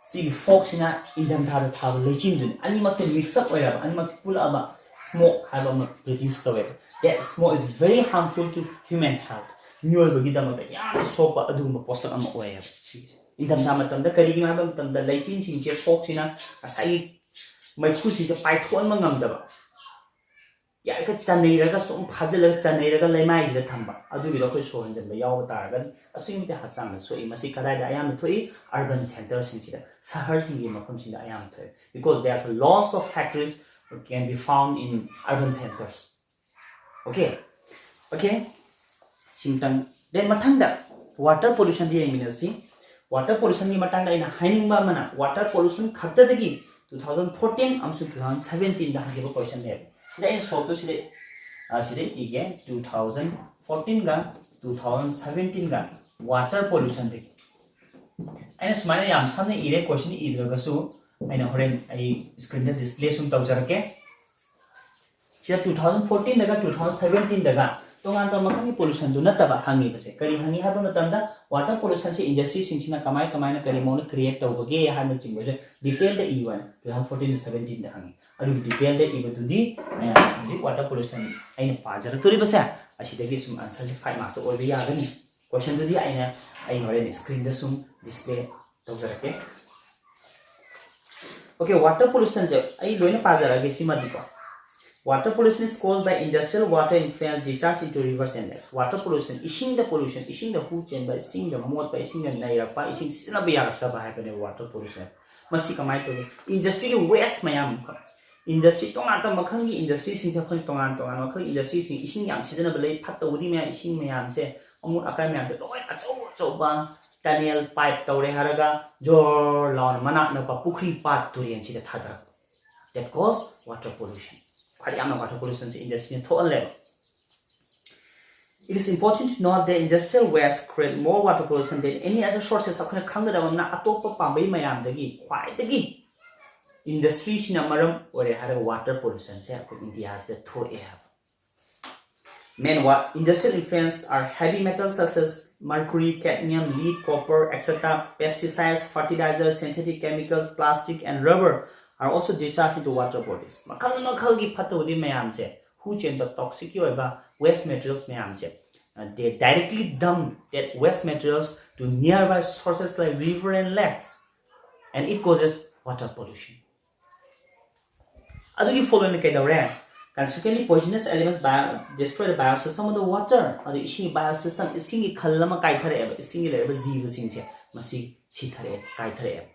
ꯁꯤꯒꯤ fogꯁꯤꯅ ꯏꯪꯊꯝꯊꯥꯗ ꯊꯥꯕ ꯂꯩꯆꯤꯟꯗꯨꯅꯤ꯫ ꯑꯅꯤꯃꯛꯁꯦ mix up ꯑꯣꯏꯔꯕ, ꯑꯅꯤꯃꯛꯁꯦ ꯄꯨꯜꯂꯛꯑꯕ smoke ꯍꯥꯏꯕ ꯑꯃ produce ꯇꯧꯋꯦꯕ꯫ That smoke is very harmful to human health. ꯃꯤꯑꯣꯏꯕꯒꯤꯗꯃꯛꯇ ꯌꯥꯝꯅ ꯁꯣꯛꯄ ꯑꯗꯨꯒꯨꯝꯕ ꯄꯣꯠꯁꯛ ꯑꯃ ꯑꯣꯏꯌꯦꯕ ꯁꯤꯒꯤꯁꯦ꯫ ꯏꯪꯊꯝꯊꯥ ꯃꯇꯝꯗ ꯀꯔꯤꯒꯤꯅꯣ ꯍꯥꯏꯕ ꯃꯇꯝꯗ ꯂꯩꯆꯤꯟꯁꯤꯡꯁꯦ, fogꯁꯤꯅ ꯉꯁꯥꯏꯒꯤ ꯃꯩꯈꯨꯁꯤꯡꯁꯦ ꯄꯥꯏꯊꯣꯛꯍꯟꯕ ꯉꯝꯗꯕ, ꯌꯥꯔꯤꯈꯩ ꯆꯟꯅꯩꯔꯒ, ꯁꯨꯝ ꯐꯥꯖꯤꯜꯂꯒ ꯆꯟꯅꯩꯔꯒ ꯂꯩꯃꯥꯏꯁꯤꯗ ꯊꯝꯕ, ꯑꯗꯨꯒꯤꯗꯣ ꯑꯩꯈꯣꯏ ꯁꯣꯔ ꯍꯣꯟꯖꯤꯟꯕ ꯌꯥꯎꯕ ꯇꯥꯔꯒꯗꯤ ꯑꯁꯨꯛꯀꯤ ꯃꯇꯤꯛ ꯍꯛꯆꯥꯡꯗ ꯁꯣꯛꯏ꯫ ꯃꯁꯤ ꯀꯗꯥꯏꯗ ꯑꯌꯥꯝꯕ ꯊꯣꯛꯏ? Urban centreꯁꯤꯡꯁꯤꯗ, ꯁꯍꯔꯁꯤꯡꯒꯤ ꯃꯐꯝꯁꯤꯡꯗ ꯑꯌꯥꯝꯕ ꯊꯣꯛꯏ, because there's a lots of factories can be found in urban centres. Okay, okay, ꯁꯤꯝꯇꯪ꯫ Then ꯃꯊꯪꯗ water pollutionꯗ ꯌꯦꯡꯃꯤꯟꯅꯁꯤ꯫ Water pollutionꯒꯤ ꯃꯇꯥꯡꯗ ꯑꯩꯅ ꯍꯥꯏꯅꯤꯡꯕ ꯑꯃꯅ, water pollution ꯈꯛꯇꯗꯒꯤ two thousand fourteen ꯑꯃꯁꯨꯡ two thousand seventeenꯗ ꯍꯪꯈꯤꯕ questionꯅꯦꯕ꯫ ꯁꯤꯗ ꯑꯩꯅ solveꯇꯣ ꯁꯤꯗ, ꯑ, ꯁꯤꯗ ꯏꯒꯦ, two thousand fourteenꯒ two thousand seventeenꯒ water pollutionꯗꯒꯤ꯫ ꯑꯩꯅ ꯁꯨꯃꯥꯏꯅ ꯌꯥꯝ ꯁꯝꯅ ꯏꯔꯦ, question ꯏꯗ꯭ꯔꯒꯁꯨ ꯑꯩꯅ ꯍꯣꯔꯦꯟ ꯑꯩ screenꯗ display ꯁꯨꯝ ꯇꯧꯖꯔꯛꯀꯦ꯫ ꯁꯤꯗ two thousand fourteenꯗꯒ two thousand seventeenꯗꯒ ꯇꯣꯉꯥꯟ ꯇꯣꯉꯥꯟꯕ ꯃꯈꯜꯒꯤ pollutionꯗꯨ ꯅꯠꯇꯕ ꯍꯪꯉꯤꯕꯁꯦ꯫ ꯀꯔꯤ ꯍꯪꯉꯤ ꯍꯥꯏꯕ ꯃꯇꯝꯗ, water pollutionꯁꯦ industryꯁꯤꯡꯁꯤꯅ ꯀꯃꯥꯏ ꯀꯃꯥꯏꯅ ꯀꯔꯤ ꯃꯑꯣꯡꯗ create ꯇꯧꯕꯒꯦ ꯍꯥꯏꯕꯅꯆꯤꯡꯕꯁꯦ detailꯗ ꯏꯌꯨ ꯍꯥꯏꯅ two thousand fourteen to seventeenꯗ ꯍꯪꯉꯤ꯫ ꯑꯗꯨꯒꯤ detailꯗ ꯏꯕꯗꯨꯗꯤ ꯃꯌꯥꯝ ꯍꯧꯖꯤꯛ water pollution ꯑꯩꯅ ꯄꯥꯖꯔꯛꯇꯣꯔꯤꯕꯁꯦ, ꯑꯁꯤꯗꯒꯤ ꯁꯨꯝ answerꯁꯦ five marksꯇ ꯑꯣꯏꯕ ꯌꯥꯒꯅꯤ꯫ Questionꯗꯨꯗꯤ ꯑꯩꯅ, ꯑꯩ ꯍꯣꯔꯦꯟ screenꯗ ꯁꯨꯝ display ꯇꯧꯖꯔꯛꯀꯦ꯫ Okay, water pollutionꯁꯦ ꯑꯩ ꯂꯣꯏꯅ ꯄꯥꯖꯔꯛꯑꯒꯦ ꯁꯤꯃꯗꯤꯀꯣ꯫ Water pollution is caused by industrial water effluent discharge into rivers and lakes. Water pollution, ꯏꯁꯤꯡꯗ pollution, ꯏꯁꯤꯡꯗ ꯍꯨ ꯆꯦꯟꯕ, ꯏꯁꯤꯡꯗ ꯃꯣꯠꯄ, ꯏꯁꯤꯡꯗ ꯅꯩꯔꯛꯄ, ꯏꯁꯤꯡ ꯁꯤꯖꯤꯟꯅꯕ ꯌꯥꯔꯛꯇꯕ ꯍꯥꯏꯕꯅꯦ water pollution꯫ ꯃꯁꯤ ꯀꯃꯥꯏꯅ ꯇꯧꯒꯦ? Industryꯒꯤ waste ꯃꯌꯥꯝ, industry ꯇꯣꯉꯥꯟ ꯇꯣꯉꯥꯟꯕ ꯃꯈꯜꯒꯤ industryꯁꯤꯡꯁꯦ, ꯑꯩꯈꯣꯏꯅ ꯇꯣꯉꯥꯟ ꯇꯣꯉꯥꯟꯕ ꯃꯈꯜꯒꯤ industryꯁꯤꯡ, ꯏꯁꯤꯡ ꯌꯥꯝ ꯁꯤꯖꯤꯟꯅꯕ ꯂꯩ, ꯐꯠꯇꯕꯗꯤ ꯃꯌꯥꯝ, ꯏꯁꯤꯡ ꯃꯌꯥꯝꯁꯦ, ꯑꯃꯣꯠ ꯑꯀꯥꯏ ꯃꯌꯥꯝꯁꯦ ꯂꯣꯏ ꯑꯆꯧ ꯑꯆꯧꯕ tunnel pipe ꯇꯧꯔꯦ ꯍꯥꯏꯔꯒ ꯖꯣꯔ ꯂꯥꯎꯅ ꯃꯅꯥꯛ ꯅꯛꯄ ꯄꯨꯈ꯭ꯔꯤ, ꯄꯥꯠ, ꯇꯨꯔꯦꯟꯁꯤꯗ ꯊꯥꯗꯔꯛꯄ꯫ That cause water pollution. ꯈ꯭ꯋꯥꯏꯗꯩ ꯌꯥꯝꯅ water pollutionꯁꯦ industryꯅ ꯊꯣꯛꯍꯜꯂꯦꯕ꯫ It is important to note that industrial waste create more water pollution than any other sources. ꯑꯩꯈꯣꯏꯅ ꯈꯪꯒꯗꯕ ꯑꯃꯅ, ꯑꯇꯣꯞꯄ ꯄꯥꯝꯕꯩ ꯃꯌꯥꯝꯗꯒꯤ ꯈ꯭ꯋꯥꯏꯗꯒꯤ industryꯁꯤꯅ ꯃꯔꯝ ꯑꯣꯏꯔꯦ ꯍꯥꯏꯔꯒ water pollutionꯁꯦ ꯑꯩꯈꯣꯏ Indiaꯁꯤꯗ ꯊꯣꯛꯑꯦ ꯍꯥꯏꯕ꯫ Main what industrial effluents are heavy metals such as mercury, cadmium, lead, copper, et cetera. Pesticides, fertilizers, synthetic chemicals, plastic, and rubber are also discharged into water bodies. ꯃꯈꯜ ꯃꯈꯜꯒꯤ ꯐꯠꯇꯕꯗꯤ ꯃꯌꯥꯝꯁꯦ, ꯍꯨ ꯆꯦꯟꯕ toxicꯀꯤ ꯑꯣꯏꯕ waste materials ꯃꯌꯥꯝꯁꯦ, uh, they directly dump that waste materials to nearby sources like river and lakes, and it causes water pollution. ꯑꯗꯨꯒꯤ ꯐꯣꯂꯣꯅ ꯀꯩꯗꯧꯔꯦ? Consequently, poisonous elements bio- destroy the biosystem of the water. ꯑꯗꯨ ꯏꯁꯤꯡꯒꯤ biosystem, ꯏꯁꯤꯡꯒꯤ ꯈꯜ ꯑꯃ ꯀꯥꯏꯊꯔꯛꯑꯦꯕ, ꯏꯁꯤꯡꯒꯤ ꯂꯩꯔꯤꯕ ꯖꯤꯕꯁꯤꯡꯁꯦ ꯃꯁꯤ ꯁꯤꯊꯔꯛꯑꯦ, ꯀꯥꯏꯊꯔꯛꯑꯦꯕ꯫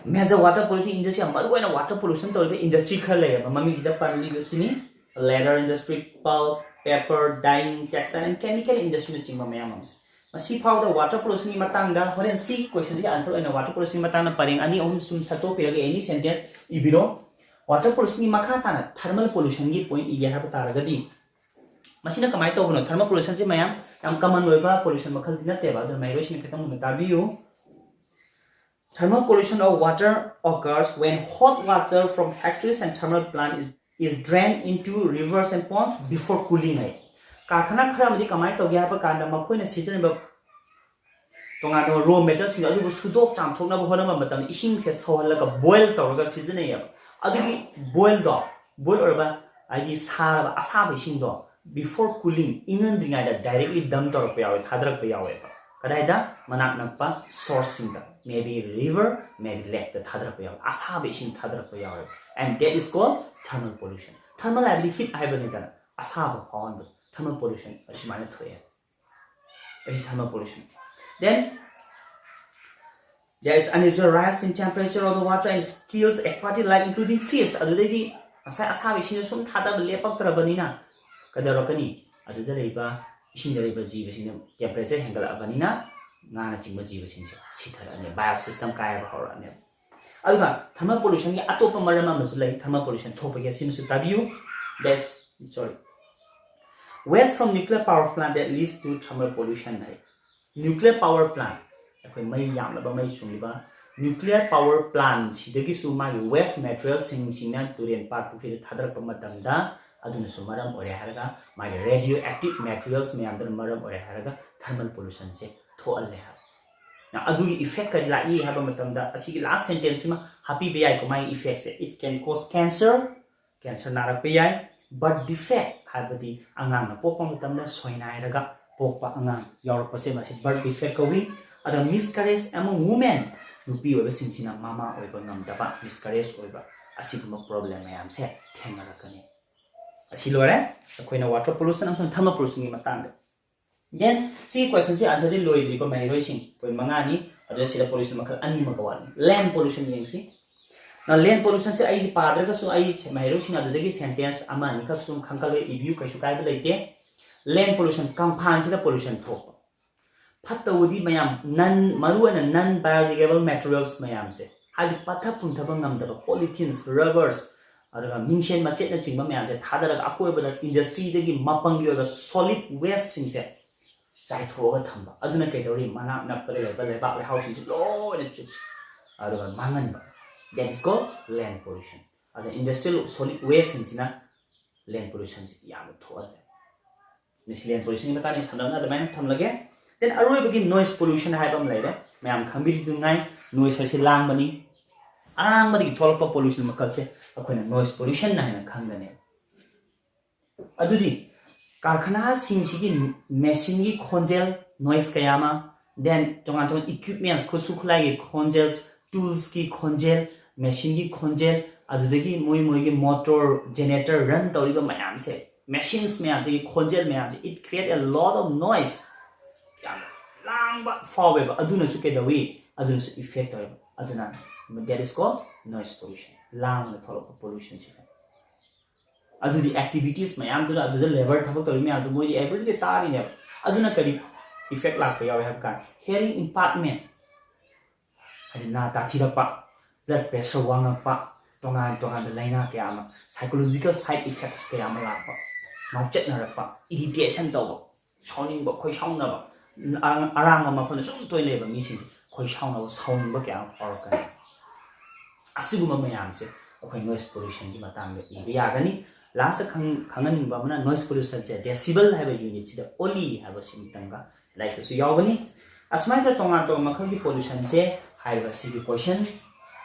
Major water polluting industry, ꯌꯥꯝ ꯃꯔꯨ ꯑꯣꯏꯅ water pollution ꯇꯧꯔꯤꯕ industry ꯈꯔ ꯂꯩꯌꯦꯕ, ꯃꯃꯤꯡꯁꯤꯗ ꯄꯜꯂꯤꯕꯁꯤꯅꯤ: leather industry, pulp, paper, dyeing, textile and chemical industryꯅꯆꯤꯡꯕ ꯃꯌꯥꯝ ꯑꯃꯁꯦ꯫ ꯃꯁꯤ ꯐꯥꯎꯗ water pollutionꯒꯤ ꯃꯇꯥꯡꯗ ꯍꯣꯔꯦꯟ ꯁꯤꯒꯤ questionꯁꯤꯒꯤ answer ꯑꯣꯏꯅ water pollutionꯒꯤ ꯃꯇꯥꯡꯗ ꯄꯔꯦꯡ ꯑꯅꯤ ꯑꯍꯨꯝ ꯁꯨꯝ ꯁꯠꯇꯣꯛꯄꯤꯔꯒ any sentence ꯏꯕꯤꯔꯣ꯫ Water pollutionꯒꯤ ꯃꯈꯥ ꯇꯥꯅ thermal pollutionꯒꯤ point ꯏꯒꯦ ꯍꯥꯏꯕ ꯇꯥꯔꯒꯗꯤ, ꯃꯁꯤꯅ ꯀꯃꯥꯏꯅ ꯇꯧꯕꯅꯣ? Thermal pollutionꯁꯤ ꯃꯌꯥꯝ ꯌꯥꯝ common ꯑꯣꯏꯕ pollution ꯃꯈꯜꯗꯤ ꯅꯠꯇꯦꯕ, ꯑꯗꯨꯅ ꯃꯍꯩꯔꯣꯏꯁꯤꯡꯅ ꯈꯤꯇꯪ ꯃꯨꯟꯅ ꯇꯥꯕꯤꯌꯨ꯫ Thermal pollution of water occurs when hot water from factories and thermal plant is, is drained into rivers and ponds before cooling ꯍꯥꯏ꯫ ꯀꯥꯔꯈꯥꯅꯥ ꯈꯔ ꯑꯃꯗꯤ ꯀꯃꯥꯏꯅ ꯇꯧꯒꯦ ꯍꯥꯏꯕ ꯀꯥꯟꯗ, ꯃꯈꯣꯏꯅ ꯁꯤꯖꯤꯟꯅꯔꯤꯕ ꯇꯣꯉꯥꯟ ꯇꯣꯉꯥꯟꯕ ꯔꯣ ꯃꯦꯇꯦꯔꯤꯌꯦꯜꯁꯤꯡꯗꯣ ꯑꯗꯨꯕꯨ ꯁꯨꯗꯣꯛ ꯆꯥꯝꯊꯣꯛꯅꯕ ꯍꯣꯠꯅꯕ ꯃꯇꯝꯗ ꯏꯁꯤꯡꯁꯦ ꯁꯧꯍꯜꯂꯒ ꯕꯣꯏꯜ ꯇꯧꯔꯒ ꯁꯤꯖꯤꯟꯅꯩꯌꯦꯕ꯫ ꯑꯗꯨꯒꯤ ꯕꯣꯏꯜꯗꯣ, ꯕꯣꯏꯜ ꯑꯣꯏꯔꯕ ꯍꯥꯏꯗꯤ ꯁꯥꯔꯕ ꯑꯁꯥꯕ ꯏꯁꯤꯡꯗꯣ, before cooling, ꯏꯪꯍꯟꯗ꯭ꯔꯤꯉꯩꯗ directly dump ꯇꯧꯔꯛꯄ ꯌꯥꯎꯋꯦ, ꯊꯥꯗꯔꯛꯄ ꯌꯥꯎꯋꯦꯕ꯫ ꯀꯗꯥꯏꯗ? ꯃꯅꯥꯛ ꯅꯛꯄ ꯁꯣꯔꯁꯁꯤꯡꯗ, maybe river, maybe lakeꯇ ꯊꯥꯗꯔꯛꯄ ꯌꯥꯎꯋꯦ, ꯑꯁꯥꯕ ꯏꯁꯤꯡ ꯊꯥꯗꯔꯛꯄ ꯌꯥꯎꯋꯦꯕ꯫ And that is called thermal pollution. Thermal ꯍꯥꯏꯕꯗꯤ ꯍꯤꯠ ꯍꯥꯏꯕꯅꯤꯗꯅ, ꯑꯁꯥꯕ ꯐꯥꯎꯍꯟꯕ, thermal pollution ꯑꯁꯨꯃꯥꯏꯅ ꯊꯣꯛꯑꯦ꯫ ꯑꯁꯤ thermal pollution. Then there is unusual rise in temperature of the water and kills aquatic life, including fish. ꯑꯗꯨꯗꯩꯗꯤ ꯉꯁꯥꯏ ꯑꯁꯥꯕ ꯏꯁꯤꯡꯗ ꯁꯨꯝ ꯊꯥꯗꯕ ꯂꯦꯞꯄꯛꯇ꯭ꯔꯕꯅꯤꯅ ꯀꯩꯗꯧꯔꯛꯀꯅꯤ? ꯑꯗꯨꯗ ꯂꯩꯕ, ꯏꯁꯤꯡꯗ ꯂꯩꯕ ꯖꯤꯕꯁꯤꯡꯗ temperature ꯍꯦꯟꯒꯠꯂꯛꯑꯕꯅꯤꯅ ꯉꯥꯅꯆꯤꯡꯕ ꯖꯤꯕꯁꯤꯡꯁꯦ ꯁꯤꯊꯔꯛꯑꯅꯤ, biosystem ꯀꯥꯏꯕ ꯍꯧꯔꯛꯑꯅꯦꯕ꯫ ꯑꯗꯨꯒ thermal pollutionꯒꯤ ꯑꯇꯣꯞꯄ ꯃꯔꯝ ꯑꯃꯁꯨ ꯂꯩ, thermal pollution ꯊꯣꯛꯄꯒꯤ, ꯑꯁꯤꯃꯁꯨ ꯇꯥꯕꯤꯌꯨ꯫ That's, sorry, waste from nuclear power plant that leads to thermal pollution high. Nuclear power plant, ꯑꯩꯈꯣꯏ ꯃꯩ ꯌꯥꯝꯂꯕ ꯃꯩ ꯁꯨꯡꯂꯤꯕ nuclear power plantꯁꯤꯗꯒꯤꯁꯨ ꯃꯥꯒꯤ waste materialꯁꯤꯡꯁꯤꯅ ꯇꯨꯔꯦꯟ, ꯄꯥꯠ, ꯄꯨꯈ꯭ꯔꯤꯗ ꯊꯥꯗꯔꯛꯄ ꯃꯇꯝꯗ ꯑꯗꯨꯅꯁꯨ ꯃꯔꯝ ꯑꯣꯏꯔꯦ ꯍꯥꯏꯔꯒ, ꯃꯥꯒꯤ radioactive materialsꯃꯌꯥꯝꯗꯨꯅ ꯃꯔꯝ ꯑꯣꯏꯔꯦ ꯍꯥꯏꯔꯒ thermal pollutionꯁꯦ ꯊꯣꯛꯍꯜꯂꯦ ꯍꯥꯏꯕ꯫ ꯑꯗꯨꯒꯤ effectꯀꯗꯤ ꯂꯥꯛꯏ ꯍꯥꯏꯕ ꯃꯇꯝꯗ ꯑꯁꯤꯒꯤ last sentenceꯁꯤꯃ ꯍꯥꯞꯄꯤꯕ ꯌꯥꯏꯀꯣ, ꯃꯥꯒꯤ effectꯁꯦ: It can cause cancer, cancer ꯅꯥꯔꯛꯄ ꯌꯥꯏ꯫ Birth defect ꯍꯥꯏꯕꯗꯤ ꯑꯉꯥꯡꯅ ꯄꯣꯛꯄ ꯃꯇꯝꯗ ꯁꯣꯏꯅꯥꯏꯔꯒ ꯄꯣꯛꯄ ꯑꯉꯥꯡ ꯌꯥꯎꯔꯛꯄꯁꯦ, ꯃꯁꯤ birth defect ꯀꯧꯏ꯫ ꯑꯗ miscarriage among women, ꯅꯨꯄꯤ ꯑꯣꯏꯕꯁꯤꯡꯁꯤꯅ ꯃꯃꯥ ꯑꯣꯏꯕ ꯉꯝꯗꯕ, miscarriage ꯑꯣꯏꯕ, ꯑꯁꯤꯒꯨꯝꯕ problem ꯃꯌꯥꯝꯁꯦ ꯊꯦꯡꯅꯔꯛꯀꯅꯤ꯫ ꯑꯁꯤ ꯂꯣꯏꯔꯦ ꯑꯩꯈꯣꯏꯅ water pollution ꯑꯃꯁꯨꯡ thermal pollutionꯒꯤ ꯃꯇꯥꯡꯗ꯫ Then ꯁꯤꯒꯤ questionꯁꯤ answerꯗꯤ ꯂꯣꯏꯗ꯭ꯔꯤꯀꯣ, ꯃꯍꯩꯔꯣꯏꯁꯤꯡ, point ꯃꯉꯥꯅꯤ꯫ ꯑꯗꯨꯗ ꯁꯤꯗ pollution ꯃꯈꯜ ꯑꯅꯤꯃꯒ ꯋꯥꯠꯂꯤ꯫ Land pollution ꯌꯦꯡꯁꯤ꯫ Now, land pollutionꯁꯦ ꯑꯩꯁꯦ ꯄꯥꯗ꯭ꯔꯒꯁꯨ ꯑꯩ ꯃꯍꯩꯔꯣꯏꯁꯤꯡ ꯑꯗꯨꯗꯒꯤ sentence ꯑꯃ ꯑꯅꯤꯈꯛ ꯁꯨꯝ ꯈꯪꯀꯠꯂꯒ ꯏꯕꯤꯌꯨ, ꯀꯩꯁꯨ ꯀꯥꯏꯕ ꯂꯩꯇꯦ꯫ Land pollution, ꯀꯪꯐꯥꯟꯁꯤꯗ pollution ꯊꯣꯛꯄ꯫ ꯐꯠꯇꯕꯗꯤ ꯃꯌꯥꯝ non, ꯃꯔꯨꯑꯣꯏꯅ non biodegradable materials ꯃꯌꯥꯝꯁꯦ, ꯍꯥꯏꯕꯗꯤ ꯄꯠꯊ ꯄꯨꯝꯊꯕ ꯉꯝꯗꯕ polythenes, rubbers, ꯑꯗꯨꯒ ꯃꯤꯡꯁꯦꯟ ꯃꯆꯦꯠꯅꯆꯤꯡꯕ ꯃꯌꯥꯝꯁꯦ ꯊꯥꯗꯔꯒ ꯑꯀꯣꯏꯕꯗ industryꯗꯒꯤ ꯃꯄꯪꯒꯤ ꯑꯣꯏꯕ solid wasteꯁꯤꯡꯁꯦ ꯆꯥꯏꯊꯣꯛꯑꯒ ꯊꯝꯕ꯫ ꯑꯗꯨꯅ ꯀꯩꯗꯧꯔꯤ? ꯃꯅꯥꯛ ꯅꯛꯄꯗ ꯂꯩꯕ ꯂꯩꯕꯥꯛ ꯂꯩꯍꯥꯎꯁꯤꯡꯁꯦ ꯂꯣꯏꯅ ꯆꯨꯞꯁꯤ, ꯑꯗꯨꯒ ꯃꯥꯡꯍꯟꯕ꯫ That is called land pollution꯫ ꯑꯗ industrial solid wasteꯁꯤꯡꯁꯤꯅ land pollutionꯁꯤ ꯌꯥꯝꯅ ꯊꯣꯛꯍꯜꯂꯦ꯫ ꯁꯤꯂꯦꯟ ꯄꯣꯂꯨꯁꯟꯒꯤ ꯃꯇꯥꯡꯗ ꯁꯝꯂꯞꯅ ꯑꯗꯨꯃꯥꯏꯅ ꯊꯝꯂꯒꯦ꯫ ꯗꯦꯟ ꯑꯔꯣꯏꯕꯒꯤ ꯅꯣꯏꯁ ꯄꯣꯂꯨꯁꯟ ꯍꯥꯏꯕ ꯑꯃ ꯂꯩꯔꯦ꯫ ꯃꯌꯥꯝ ꯈꯪꯕꯤꯔꯤꯗꯨꯉꯥꯏ, ꯅꯣꯏꯁ ꯍꯥꯏꯁꯦ ꯂꯥꯡꯕꯅꯤ꯫ ꯑꯔꯥꯡꯕꯗꯒꯤ ꯊꯣꯛꯂꯛꯄ ꯄꯣꯂꯨꯁꯟ ꯃꯈꯜꯁꯦ ꯑꯩꯈꯣꯏꯅ ꯅꯣꯏꯁ ꯄꯣꯂꯨꯁꯟ ꯍꯥꯏꯅ ꯈꯪꯒꯅꯦꯕ꯫ ꯑꯗꯨꯗꯤ ꯀꯥꯔꯈꯅꯥꯁꯤꯡꯁꯤꯒꯤ ꯃꯦꯁꯤꯟꯒꯤ ꯈꯣꯟꯖꯦꯜ, ꯅꯣꯏꯁ ꯀꯌꯥ ꯑꯃ, ꯗꯦꯟ ꯇꯣꯉꯥꯟ ꯇꯣꯉꯥꯟꯕ ꯏꯀ꯭ꯋꯤꯞꯃꯦꯟꯁ, ꯈꯨꯠꯁꯨ ꯈꯨꯠꯂꯥꯏꯒꯤ ꯈꯣꯟꯖꯦꯜ, ꯇꯨꯜꯁꯀꯤ ꯈꯣꯟꯖꯦꯜ, ꯃꯦꯁꯤꯟꯒꯤ ꯈꯣꯟꯖꯦꯜ, ꯑꯗꯨꯗꯒꯤ ꯃꯣꯏ ꯃꯣꯏꯒꯤ ꯃꯣꯇꯣꯔ ꯖꯦꯅꯦꯔꯦꯇꯔ ꯔꯟ ꯇꯧꯔꯤꯕ ꯃꯌꯥꯝꯁꯦ, ꯃꯦꯁꯤꯟꯁ ꯃꯌꯥꯝꯁꯤꯒꯤ ꯈꯣꯟꯖꯦꯜ ꯃꯌꯥꯝꯁꯦ, it create a lot of noise, ꯌꯥꯝ ꯂꯥꯡꯕ ꯐꯥꯎꯋꯦꯕ꯫ ꯑꯗꯨꯅꯁꯨ ꯀꯩꯗꯧꯏ? ꯑꯗꯨꯅꯁꯨ ꯏꯐꯦꯛ ꯇꯧꯋꯦꯕ꯫ ꯑꯗꯨꯅ that is called noise pollution, ꯂꯥꯡꯅ ꯊꯣꯛꯂꯛꯄ ꯄꯣꯂꯨꯁꯟꯁꯤꯅ꯫ ꯑꯗꯨꯗꯤ ꯑꯦꯛꯇꯤꯚꯤꯇꯤꯁ ꯃꯌꯥꯝꯗꯨꯅ, ꯑꯗꯨꯗ ꯂꯦꯕꯔ ꯊꯕꯛ ꯇꯧꯔꯤ ꯃꯌꯥꯝꯗꯣ ꯃꯣꯏꯗꯤ ꯑꯦꯚ꯭ꯔꯤꯗꯦ ꯇꯥꯔꯤꯅꯦꯕ꯫ ꯑꯗꯨꯅ ꯀꯔꯤ ꯏꯐꯦꯛ ꯂꯥꯛꯄ ꯌꯥꯎꯋꯦ ꯍꯥꯏꯕ ꯀꯥꯟꯗ, ꯍꯤꯌꯔꯤꯡ ꯏꯝꯄꯦꯔꯃꯦꯟ, ꯍꯥꯏꯗꯤ ꯅꯥ ꯇꯥꯊꯤꯔꯛꯄ, ꯕ꯭ꯂꯗ ꯄ꯭ꯔꯦꯁꯔ ꯋꯥꯡꯉꯛꯄ, ꯇꯣꯉꯥꯟ ꯇꯣꯉꯥꯟꯕ ꯂꯥꯏꯅꯥ ꯀꯌꯥ ꯑꯃ, ꯁꯥꯏꯀꯣꯂꯣꯖꯤꯀꯦꯜ ꯁꯥꯏꯠ ꯏꯐꯦꯛꯁ ꯀꯌꯥ ꯑꯃ ꯂꯥꯛꯄ, ꯉꯥꯎꯆꯠꯅꯔꯛꯄ, ꯏꯔꯤꯇꯦꯁꯟ ꯇꯧꯕ, ꯁꯥꯎꯅꯤꯡꯕ, ꯈꯣꯏꯁꯥꯎꯅꯕ, ꯑꯔꯥꯡ-, ꯑꯔꯥꯡꯕ ꯃꯐꯝꯗ ꯁꯨꯝ ꯇꯣꯏꯅ ꯂꯩꯕ ꯃꯤꯁꯤꯡꯁꯦ ꯈꯣꯏꯁꯥꯎꯅꯕ, ꯁꯥꯎꯅꯤꯡꯕ ꯀꯌꯥ ꯑꯃ ꯐꯥꯎꯔꯛꯀꯅꯤ꯫ ꯑꯁꯤꯒꯨꯝꯕ ꯃꯌꯥꯝꯁꯦ ꯑꯩꯈꯣꯏ ꯅꯣꯏꯁ ꯄꯣꯂꯨꯁꯟꯒꯤ ꯃꯇꯥꯡꯗ ꯏꯕ ꯌꯥꯒꯅꯤ꯫ ꯂꯥꯁꯇ ꯈꯪ-, ꯈꯪꯍꯟꯅꯤꯡꯕ ꯑꯃꯅ, ꯅꯣꯏꯁ ꯄꯣꯂꯨꯁꯟꯁꯦ ꯗꯦꯁꯤꯕꯜ ꯍꯥꯏꯕ ꯌꯨꯅꯤꯠꯁꯤꯗ ꯑꯣꯜꯂꯤ ꯍꯥꯏꯕꯁꯤꯃꯇꯪꯒ ꯂꯥꯏꯔꯤꯛꯇꯁꯨ ꯌꯥꯎꯒꯅꯤ꯫ ꯑꯁꯨꯃꯥꯏꯅ ꯇꯣꯉꯥꯟ ꯇꯣꯉꯥꯟꯕ ꯃꯈꯜꯒꯤ ꯄꯣꯂꯨꯁꯟꯁꯦ ꯍꯥꯏꯔꯤꯕ ꯁꯤꯒꯤ ꯀꯣꯏꯁꯟ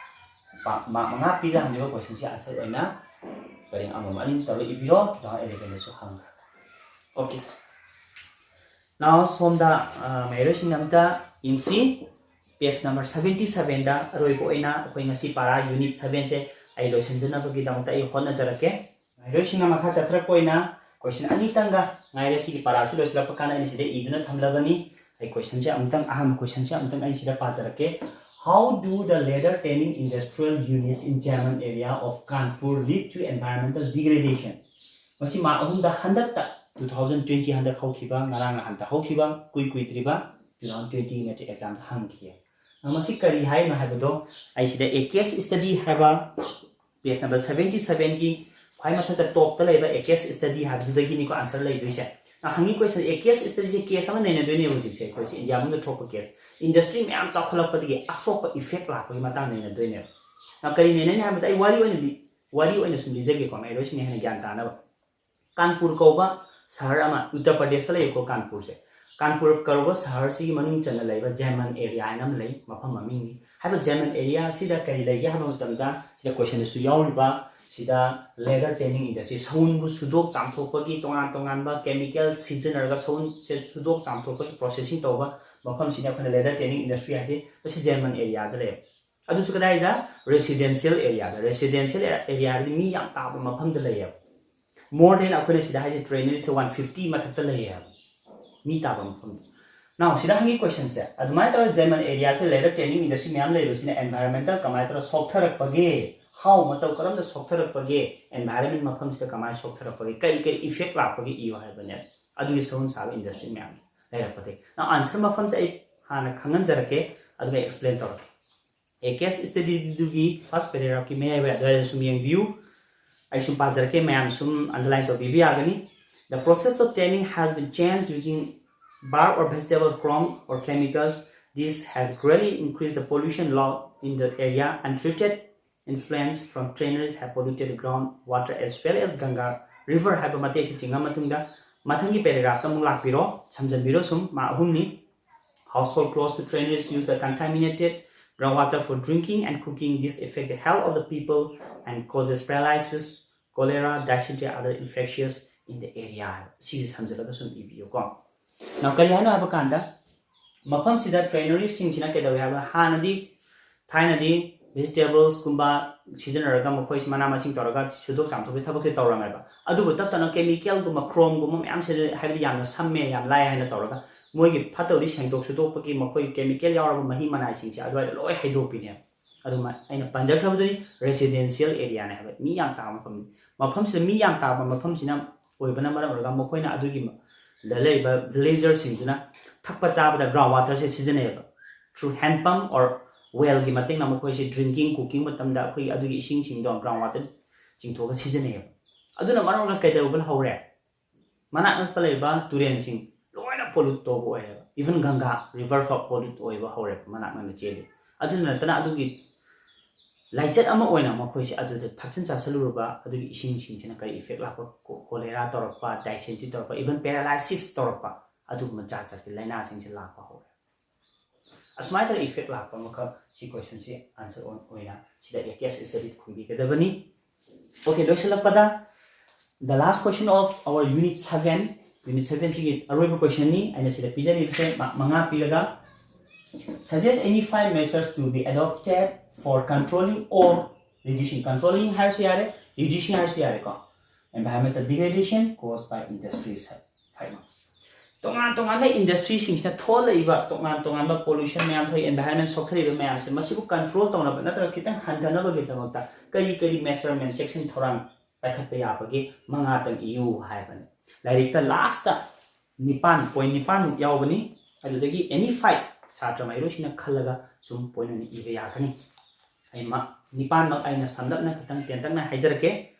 ꯃꯥꯔꯛ ꯃꯉꯥ ꯄꯤꯔ ꯍꯪꯉꯤꯕ ꯀꯣꯏꯁꯟꯁꯤ ꯑꯟꯁꯔ ꯑꯣꯏꯅ ꯄꯔꯦꯡ ꯑꯃꯃꯝ ꯑꯅꯤ ꯇꯧꯔ ꯏꯕꯤꯔꯣ꯫ ꯇꯨ ꯊꯥꯎꯖꯟ ꯑꯦꯂꯦꯚꯦꯟꯗꯁꯨ ꯍꯪꯈ꯭ꯔꯦ꯫ ꯑꯣꯀꯦ꯫ Now ꯁꯣꯝꯗ, ꯑ, ꯃꯍꯩꯔꯣꯏꯁꯤꯡ ꯑꯝꯇ ꯌꯦꯡꯁꯤ꯫ ꯄꯦꯖ ꯅꯝꯕꯔ ꯁꯚꯦꯟꯇꯤ ꯁꯚꯦꯟꯗ ꯑꯔꯣꯏꯕ ꯑꯣꯏꯅ ꯑꯩꯈꯣꯏ ꯉꯁꯤ ꯄꯥꯔꯥ ꯌꯨꯅꯤꯠ ꯁꯚꯦꯟꯁꯦ ꯑꯩ ꯂꯣꯏꯁꯤꯟꯖꯅꯕꯒꯤꯗꯃꯛꯇ ꯑꯩ ꯍꯣꯠꯅꯖꯔꯛꯀꯦ꯫ ꯃꯍꯩꯔꯣꯏꯁꯤꯡꯅ ꯃꯈꯥ ꯆꯠꯊꯔꯛꯄ ꯑꯣꯏꯅ ꯀꯣꯏꯁꯟ ꯑꯅꯤꯇꯪꯒ ꯉꯥꯏꯔꯦ꯫ ꯁꯤꯒꯤ ꯄꯥꯔꯥꯁꯤ ꯂꯣꯏꯁꯤꯜꯂꯛꯄ ꯀꯥꯟꯗ ꯑꯩꯅ ꯁꯤꯗ ꯏꯗꯨꯅ ꯊꯝꯂꯕꯅꯤ꯫ ꯑꯩ ꯀꯣꯏꯁꯟꯁꯦ ꯑꯃꯨꯛꯇꯪ, ꯑꯍꯥꯟꯕ ꯀꯣꯏꯁꯟꯁꯦ ꯑꯃꯨꯛꯇꯪ ꯑꯩ ꯁꯤꯗ ꯄꯥꯖꯔꯛꯀꯦ꯫ How do the leather tanning industrial units in Jaman area of Kanpur lead to environmental degradation? ꯃꯁꯤ ꯃꯥꯔꯛ ꯑꯍꯨꯝꯗ ꯍꯟꯗꯛꯇ, ꯇꯨ ꯊꯥꯎꯖꯟ ꯇ꯭ꯋꯦꯟꯇꯤ ꯍꯟꯗꯛ ꯍꯧꯈꯤꯕ, ꯉꯔꯥꯡ ꯅꯍꯥꯟꯗ ꯍꯧꯈꯤꯕ, ꯀꯨꯏ ꯀꯨꯏꯗ꯭ꯔꯤꯕ ꯇꯨ ꯊꯥꯎꯖꯟ ꯇ꯭ꯋꯦꯟꯇꯤ ꯃꯦꯇ꯭ꯔꯤꯛ ꯑꯦꯛꯖꯥꯝꯗ ꯍꯪꯈꯤ꯫ ꯑ, ꯃꯁꯤ ꯀꯔꯤ ꯍꯥꯏꯅꯣ ꯍꯥꯏꯕꯗꯣ ꯑꯩ ꯁꯤꯗ A case study ꯍꯥꯏꯕ ꯄꯦꯖ ꯅꯝꯕꯔ ꯁꯚꯦꯟꯇꯤ ꯁꯚꯦꯟꯒꯤ ꯈ꯭ꯋꯥꯏ ꯃꯊꯛꯇ ꯇꯣꯞꯇ ꯂꯩꯕ A case study ꯍꯥꯏꯕꯗꯨꯗꯒꯤꯅꯤꯀꯣ ꯑꯟꯁꯔ ꯂꯩꯗꯣꯏꯁꯦ꯫ ꯑ, ꯍꯪꯉꯤ ꯀꯣꯏꯁꯟ, A case studyꯁꯦ ꯀꯦꯁ ꯑꯃ ꯅꯩꯅꯗꯣꯏꯅꯦꯕ ꯍꯧꯖꯤꯛꯁꯦ ꯑꯩꯈꯣꯏꯁꯦ ꯏꯟꯗꯤꯌꯥ ꯃꯅꯨꯡꯗ ꯊꯣꯛꯄ ꯀꯦꯁ꯫ ꯏꯟꯗꯁꯇ꯭ꯔꯤ ꯃꯌꯥꯝ ꯆꯥꯎꯈꯠꯂꯛꯄꯗꯒꯤ ꯑꯁꯣꯛꯄ ꯏꯐꯦꯛ ꯂꯥꯛꯄꯒꯤ ꯃꯇꯥꯡꯗ ꯅꯩꯅꯗꯣꯏꯅꯦꯕ꯫ ꯑ, ꯀꯔꯤ ꯅꯩꯅꯅꯤ ꯍꯥꯏꯕꯗ ꯑꯩ ꯋꯥꯔꯤ ꯑꯣꯏꯅ ꯂꯤ-, ꯋꯥꯔꯤ ꯑꯣꯏꯅ ꯁꯨꯝ ꯂꯤꯖꯒꯦꯀꯣ, ꯃꯍꯩꯔꯣꯏꯁꯤꯡꯅ ꯍꯦꯟꯅ ꯒ꯭ꯌꯥꯟ ꯇꯥꯅꯕ꯫ ꯀꯥꯟꯄꯨꯔ ꯀꯧꯕ ꯁꯍꯔ ꯑꯃ, ꯎꯠꯇꯔ ꯄ꯭ꯔꯗꯦꯁꯇ ꯂꯩꯌꯦꯀꯣ, ꯀꯥꯟꯄꯨꯔꯁꯦ꯫ ꯀꯥꯟꯄꯨꯔ ꯀꯧꯕ ꯁꯍꯔꯁꯤꯒꯤ ꯃꯅꯨꯡ ꯆꯟꯅ ꯂꯩꯕ ꯖꯦꯃꯟ ꯑꯦꯔꯤꯌꯥ ꯍꯥꯏꯅ ꯑꯃ ꯂꯩ, ꯃꯐꯝ ꯃꯃꯤꯡꯅꯤ꯫ ꯍꯥꯏꯕ ꯖꯦꯃꯟ ꯑꯦꯔꯤꯌꯥ ꯑꯁꯤꯗ ꯀꯔꯤ ꯂꯩꯒꯦ ꯍꯥꯏꯕ ꯃꯇꯝꯗ, ꯁꯤꯗ ꯀꯣꯏꯁꯟꯗꯁꯨ ꯌꯥꯎꯔꯤꯕ, ꯁꯤꯗ ꯂꯦꯗꯔ ꯇꯦꯅꯤꯡ ꯏꯟꯗꯁꯇ꯭ꯔꯤ, ꯁꯎꯟꯕꯨ ꯁꯨꯗꯣꯛ ꯆꯥꯝꯊꯣꯛꯄꯒꯤ ꯇꯣꯉꯥꯟ ꯇꯣꯉꯥꯟꯕ ꯀꯦꯃꯤꯀꯦꯜ ꯁꯤꯖꯤꯟꯅꯔꯒ ꯁꯎꯟꯁꯦ ꯁꯨꯗꯣꯛ ꯆꯥꯝꯊꯣꯛꯄꯒꯤ ꯄ꯭ꯔꯣꯁꯦꯁꯤꯡ ꯇꯧꯕ ꯃꯐꯝꯁꯤꯅ ꯑꯩꯈꯣꯏꯅ ꯂꯦꯗꯔ ꯇꯦꯅꯤꯡ ꯏꯟꯗꯁꯇ꯭ꯔꯤ ꯍꯥꯏꯁꯦ, ꯃꯁꯤ ꯖꯦꯃꯟ ꯑꯦꯔꯤꯌꯥꯗ ꯂꯩꯌꯦꯕ꯫ ꯑꯗꯨꯁꯨ ꯀꯗꯥꯏꯗ? ꯔꯦꯁꯤꯗꯦꯟꯁꯤꯌꯦꯜ ꯑꯦꯔꯤꯌꯥꯗ꯫ ꯔꯦꯁꯤꯗꯦꯟꯁꯤꯌꯦꯜ ꯑꯦꯔꯤꯌꯥ ꯍꯥꯏꯕꯗꯤ ꯃꯤ ꯌꯥꯝ ꯇꯥꯕ ꯃꯐꯝꯗ ꯂꯩꯌꯦꯕ꯫ ꯃꯣꯔ ꯗꯦꯟ, ꯑꯩꯈꯣꯏꯅ ꯁꯤꯗ ꯍꯥꯏꯗꯤ ꯇ꯭ꯔꯦꯅꯔꯤꯁꯦ ꯋꯥꯟ ꯐꯤꯐꯇꯤ ꯃꯊꯛꯇ ꯂꯩꯌꯦꯕ, ꯃꯤ ꯇꯥꯕ ꯃꯐꯝꯗ꯫ ꯅꯥꯎ ꯁꯤꯗ ꯍꯪꯉꯤ ꯀꯣꯏꯁꯟꯁꯦ, ꯑꯗꯨꯃꯥꯏꯅ ꯇꯧꯔꯒ ꯖꯦꯃꯟ ꯑꯦꯔꯤꯌꯥꯁꯦ ꯂꯦꯗꯔ ꯇꯦꯅꯤꯡ ꯏꯟꯗꯁꯇ꯭ꯔꯤ ꯃꯌꯥꯝ ꯂꯩꯕꯁꯤꯅ ꯑꯦꯟꯚꯥꯏꯔꯟꯃꯦꯟꯇꯦꯜ ꯀꯃꯥꯏꯅ ꯇꯧꯔꯒ ꯁꯣꯛꯊꯔꯛꯄꯒꯦ? ꯍꯥꯎ, ꯃꯇꯧ ꯀꯔꯝꯅ ꯁꯣꯛꯊꯔꯛꯄꯒꯦ? ꯑꯦꯟꯚꯥꯏꯔꯟꯃꯦꯟ ꯃꯐꯝꯁꯤꯗ ꯀꯃꯥꯏꯅ ꯁꯣꯛꯊꯔꯛꯄꯒꯦ? ꯀꯔꯤ ꯀꯔꯤ ꯏꯐꯦꯛ ꯂꯥꯛꯄꯒꯦ ꯏꯌꯨ ꯍꯥꯏꯕꯅꯦ꯫ ꯑꯗꯨꯒꯤ ꯁꯎꯟ ꯁꯥꯕ ꯏꯟꯗꯁꯇ꯭ꯔꯤ ꯃꯌꯥꯝ ꯂꯩꯔꯛꯄꯗꯒꯤ꯫ ꯅꯥꯎ ꯑꯟꯁꯔ ꯃꯐꯝꯁꯦ ꯑꯩ ꯍꯥꯟꯅ ꯈꯪꯍꯟꯖꯔꯛꯀꯦ, ꯑꯗꯨꯒ ꯑꯦꯛꯁꯄ꯭ꯂꯦꯟ ꯇꯧꯔꯛꯀꯦ꯫ ꯑꯦ ꯀꯦꯁ ꯁ꯭ꯇꯗꯤꯗꯨꯒꯤ ꯐꯥꯔꯁ ꯄꯦꯔꯥꯒ꯭ꯔꯥꯐꯀꯤ ꯃꯌꯥꯏ ꯋꯥꯏ ꯑꯗꯨꯋꯥꯏꯗ ꯁꯨꯝ ꯌꯦꯡꯕꯤꯌꯨ꯫ ꯑꯩ ꯁꯨꯝ ꯄꯥꯖꯔꯛꯀꯦ, ꯃꯌꯥꯝ ꯁꯨꯝ ꯑꯟꯗꯔꯂꯥꯏꯟ ꯇꯧꯕꯤꯕ ꯌꯥꯒꯅꯤ꯫ The process of tanning has been changed using bark or vegetable crop or chemicals. This has greatly increased the pollution load in the area. Untreated effluents from tanneries have polluted ground water as well as Ganga River ꯍꯥꯏꯕ ꯃꯇꯦꯛꯁꯤ ꯆꯤꯡꯉ ꯃꯇꯨꯡꯗ ꯃꯊꯪꯒꯤ ꯄꯦꯔꯥꯒ꯭ꯔꯥꯐꯇ ꯑꯃꯨꯛ ꯂꯥꯛꯄꯤꯔꯣ, ꯁꯝꯖꯟꯕꯤꯔꯣ꯫ ꯁꯨꯝ ꯃꯥ ꯑꯍꯨꯝꯅꯤ꯫ Household close to tanneries use the contaminated groundwater for drinking and cooking. This affect the health of the people and causes paralysis, cholera, dysentery, other infectious in the area. ꯁꯤꯁꯦ ꯁꯝꯖꯜꯂꯒ ꯁꯨꯝ ꯏꯕꯤꯌꯨꯀꯣ꯫ ꯅꯥꯎ ꯀꯔꯤ ꯍꯥꯏꯅꯣ ꯍꯥꯏꯕ ꯀꯥꯟꯗ, ꯃꯐꯝꯁꯤꯗ ꯇ꯭ꯔꯦꯅꯔꯤꯁꯤꯡꯁꯤꯅ ꯀꯩꯗꯧꯏ ꯍꯥꯏꯕ, ꯍꯥꯟꯅꯗꯤ, ꯊꯥꯏꯅꯗꯤ ꯚꯦꯖꯤꯇꯦꯕꯜꯁꯀꯨꯝꯕ ꯁꯤꯖꯤꯟꯅꯔꯒ ꯃꯈꯣꯏ ꯃꯅꯥ ꯃꯁꯤꯡ ꯇꯧꯔꯒ ꯁꯨꯗꯣꯛ ꯆꯥꯝꯊꯣꯛꯄꯒꯤ ꯊꯕꯛꯁꯦ ꯇꯧꯔꯝꯃꯦꯕ꯫ ꯑꯗꯨꯕꯨ ꯇꯞ ꯇꯞꯅ ꯀꯦꯃꯤꯀꯦꯜꯒꯨꯝꯕ, ꯀ꯭ꯔꯣꯝꯒꯨꯝꯕ ꯃꯌꯥꯝꯁꯦ, ꯍꯥꯏꯕꯗꯤ ꯌꯥꯝꯅ ꯁꯝꯃꯦ, ꯌꯥꯝ ꯂꯥꯏ ꯍꯥꯏꯅ ꯇꯧꯔꯒ ꯃꯣꯏꯒꯤ ꯐꯠꯇꯕꯗꯤ ꯁꯦꯡꯗꯣꯛ ꯁꯨꯗꯣꯛꯄꯒꯤ ꯃꯈꯣꯏ ꯀꯦꯃꯤꯀꯦꯜ ꯌꯥꯎꯔꯕ ꯃꯍꯤ ꯃꯅꯥꯏꯁꯤꯡꯁꯦ ꯑꯗꯨꯋꯥꯏꯗ ꯂꯣꯏ ꯍꯩꯗꯣꯛꯄꯤꯅꯦꯕ꯫ ꯑꯗꯨꯃꯥꯏꯅ ꯑꯩꯅ ꯄꯟꯖꯈ꯭ꯔꯕꯗꯨꯅꯤ, ꯔꯦꯁꯤꯗꯦꯟꯁꯤꯌꯦꯜ ꯑꯦꯔꯤꯌꯥꯅꯦ ꯍꯥꯏꯕ, ꯃꯤ ꯌꯥꯝ ꯇꯥꯕ ꯃꯐꯝꯅꯤ꯫ ꯃꯐꯝꯁꯤꯗ ꯃꯤ ꯌꯥꯝ ꯇꯥꯕ ꯃꯐꯝꯁꯤꯅ ꯑꯣꯏꯕꯅ ꯃꯔꯝ ꯑꯣꯏꯔꯒ ꯃꯈꯣꯏꯅ ꯑꯗꯨꯒꯤ ꯃ-, ꯗ ꯂꯩꯔꯤꯕ ꯚꯤꯂꯦꯖꯔꯁꯤꯡꯗꯨꯅ ꯊꯛꯄ ꯆꯥꯕꯗ ꯒ꯭ꯔꯥꯎꯟ ꯋꯥꯇꯔꯁꯦ ꯁꯤꯖꯤꯟꯅꯩꯌꯦꯕ꯫ Through hand pump or wellꯒꯤ ꯃꯇꯦꯡꯅ ꯃꯈꯣꯏꯁꯦ ꯗ꯭ꯔꯤꯡꯀꯤꯡ, ꯀꯨꯀꯤꯡ ꯃꯇꯝꯗ ꯑꯩꯈꯣꯏꯒꯤ ꯑꯗꯨꯒꯤ ꯏꯁꯤꯡꯁꯤꯡꯗꯣ ꯒ꯭ꯔꯥꯎꯟ ꯋꯥꯇꯔ ꯆꯤꯡꯊꯣꯛꯑꯒ ꯁꯤꯖꯤꯟꯅꯩꯌꯦꯕ꯫ ꯑꯗꯨꯅ ꯃꯔꯝ ꯑꯣꯏꯔꯒ ꯀꯩꯗꯧꯕ ꯍꯧꯔꯦ? ꯃꯅꯥꯛ ꯅꯛꯄ ꯂꯩꯕ ꯇꯨꯔꯦꯟꯁꯤꯡ ꯂꯣꯏꯅ ꯄꯣꯂꯨꯠ ꯇꯧꯕ ꯑꯣꯏꯔꯦꯕ꯫ Even ꯒꯪꯒꯥ ꯔꯤꯚꯔ ꯐꯥꯎ ꯄꯣꯂꯨꯠ ꯑꯣꯏꯕ ꯍꯧꯔꯦꯕ, ꯃꯅꯥꯛ ꯅꯛꯅ ꯆꯦꯜꯂꯤ꯫ ꯑꯗꯨꯗ ꯅꯠꯇꯅ ꯑꯗꯨꯒꯤ ꯂꯥꯏꯆꯠ ꯑꯃ ꯑꯣꯏꯅ ꯃꯈꯣꯏꯁꯦ ꯑꯗꯨꯗ ꯊꯛꯆꯤꯟ ꯆꯥꯁꯤꯜꯂꯨꯔꯕ ꯑꯗꯨꯒꯤ ꯏꯁꯤꯡꯁꯤꯡꯁꯤꯅ ꯀꯔꯤ effect ꯂꯥꯛꯄ, cholera ꯇꯧꯔꯛꯄ, dysentery ꯇꯧꯔꯛꯄ, even paralysis ꯇꯧꯔꯛꯄ, ꯑꯗꯨꯒꯨꯝꯕ ꯖꯥꯠ ꯖꯥꯠꯀꯤ ꯂꯥꯏꯅꯥꯁꯤꯡꯁꯦ ꯂꯥꯛꯄ ꯍꯧꯔꯦ꯫ ꯑꯁꯨꯃꯥꯏꯅ ꯇꯧꯔꯒ effect ꯂꯥꯛꯄ ꯑꯃꯈꯛ ꯁꯤ question ꯁꯤ answer ꯑꯣꯏꯅ ꯁꯤꯗ case study ꯈꯨꯝꯕꯤꯒꯗꯕꯅꯤ꯫ Okay, ꯂꯣꯏꯁꯤꯜꯂꯛꯄꯗ the last question of our unit seven, unit seven ꯁꯤꯒꯤ ꯑꯔꯣꯏꯕ question ꯅꯤ꯫ ꯑꯩꯅ ꯁꯤꯗ ꯄꯤꯖꯔꯤꯕꯁꯦ mark ꯃꯉꯥ ꯄꯤꯔꯒ, suggest any five measures to be adopted for controlling or reducing, controlling ꯍꯥꯏꯔꯁꯨ ꯌꯥꯔꯦ, reducing ꯍꯥꯏꯔꯁꯨ ꯌꯥꯔꯦꯀꯣ, environmental degradation caused by industries, five marks꯫ ꯇꯣꯉꯥꯟ ꯇꯣꯉꯥꯟꯕ industry ꯁꯤꯡꯁꯤꯅ ꯊꯣꯛꯍꯜꯂꯛꯏꯕ ꯇꯣꯉꯥꯟ ꯇꯣꯉꯥꯟꯕ pollution ꯃꯌꯥꯝ ꯊꯣꯛꯏ, environment ꯁꯣꯛꯊꯔꯤꯕ ꯃꯌꯥꯝꯁꯦ, ꯃꯁꯤꯕꯨ control ꯇꯧꯅꯕ ꯅꯠꯇ꯭ꯔꯒ ꯈꯤꯇꯪ ꯍꯟꯊꯅꯕꯒꯤꯗꯃꯛꯇ ꯀꯔꯤ ꯀꯔꯤ measurement, ꯆꯦꯛꯁꯤꯟ ꯊꯧꯔꯥꯡ ꯄꯥꯏꯈꯠꯄ ꯌꯥꯕꯒꯦ ꯃꯉꯥꯇꯪ ꯏꯌꯨ ꯍꯥꯏꯕꯅꯤ꯫ ꯂꯥꯏꯔꯤꯛꯇ last ꯅꯤꯄꯥꯟ, point ꯅꯤꯄꯥꯟꯃꯨꯛ ꯌꯥꯎꯕꯅꯤ꯫ ꯑꯗꯨꯗꯒꯤ any five ꯁꯥꯇ꯭ꯔ ꯃꯍꯩꯔꯣꯏꯁꯤꯡꯅ ꯈꯜꯂꯒ ꯁꯨꯝ point ꯑꯣꯏꯅ ꯏꯕ ꯌꯥꯒꯅꯤ꯫ ꯑꯩ ꯃ-, ꯅꯤꯄꯥꯟꯃꯛ ꯑꯩꯅ ꯁꯝꯂꯞꯅ ꯈꯤꯇꯪ ꯇꯦꯟꯇꯛꯅ ꯍꯥꯏꯖꯔꯛꯀꯦ꯫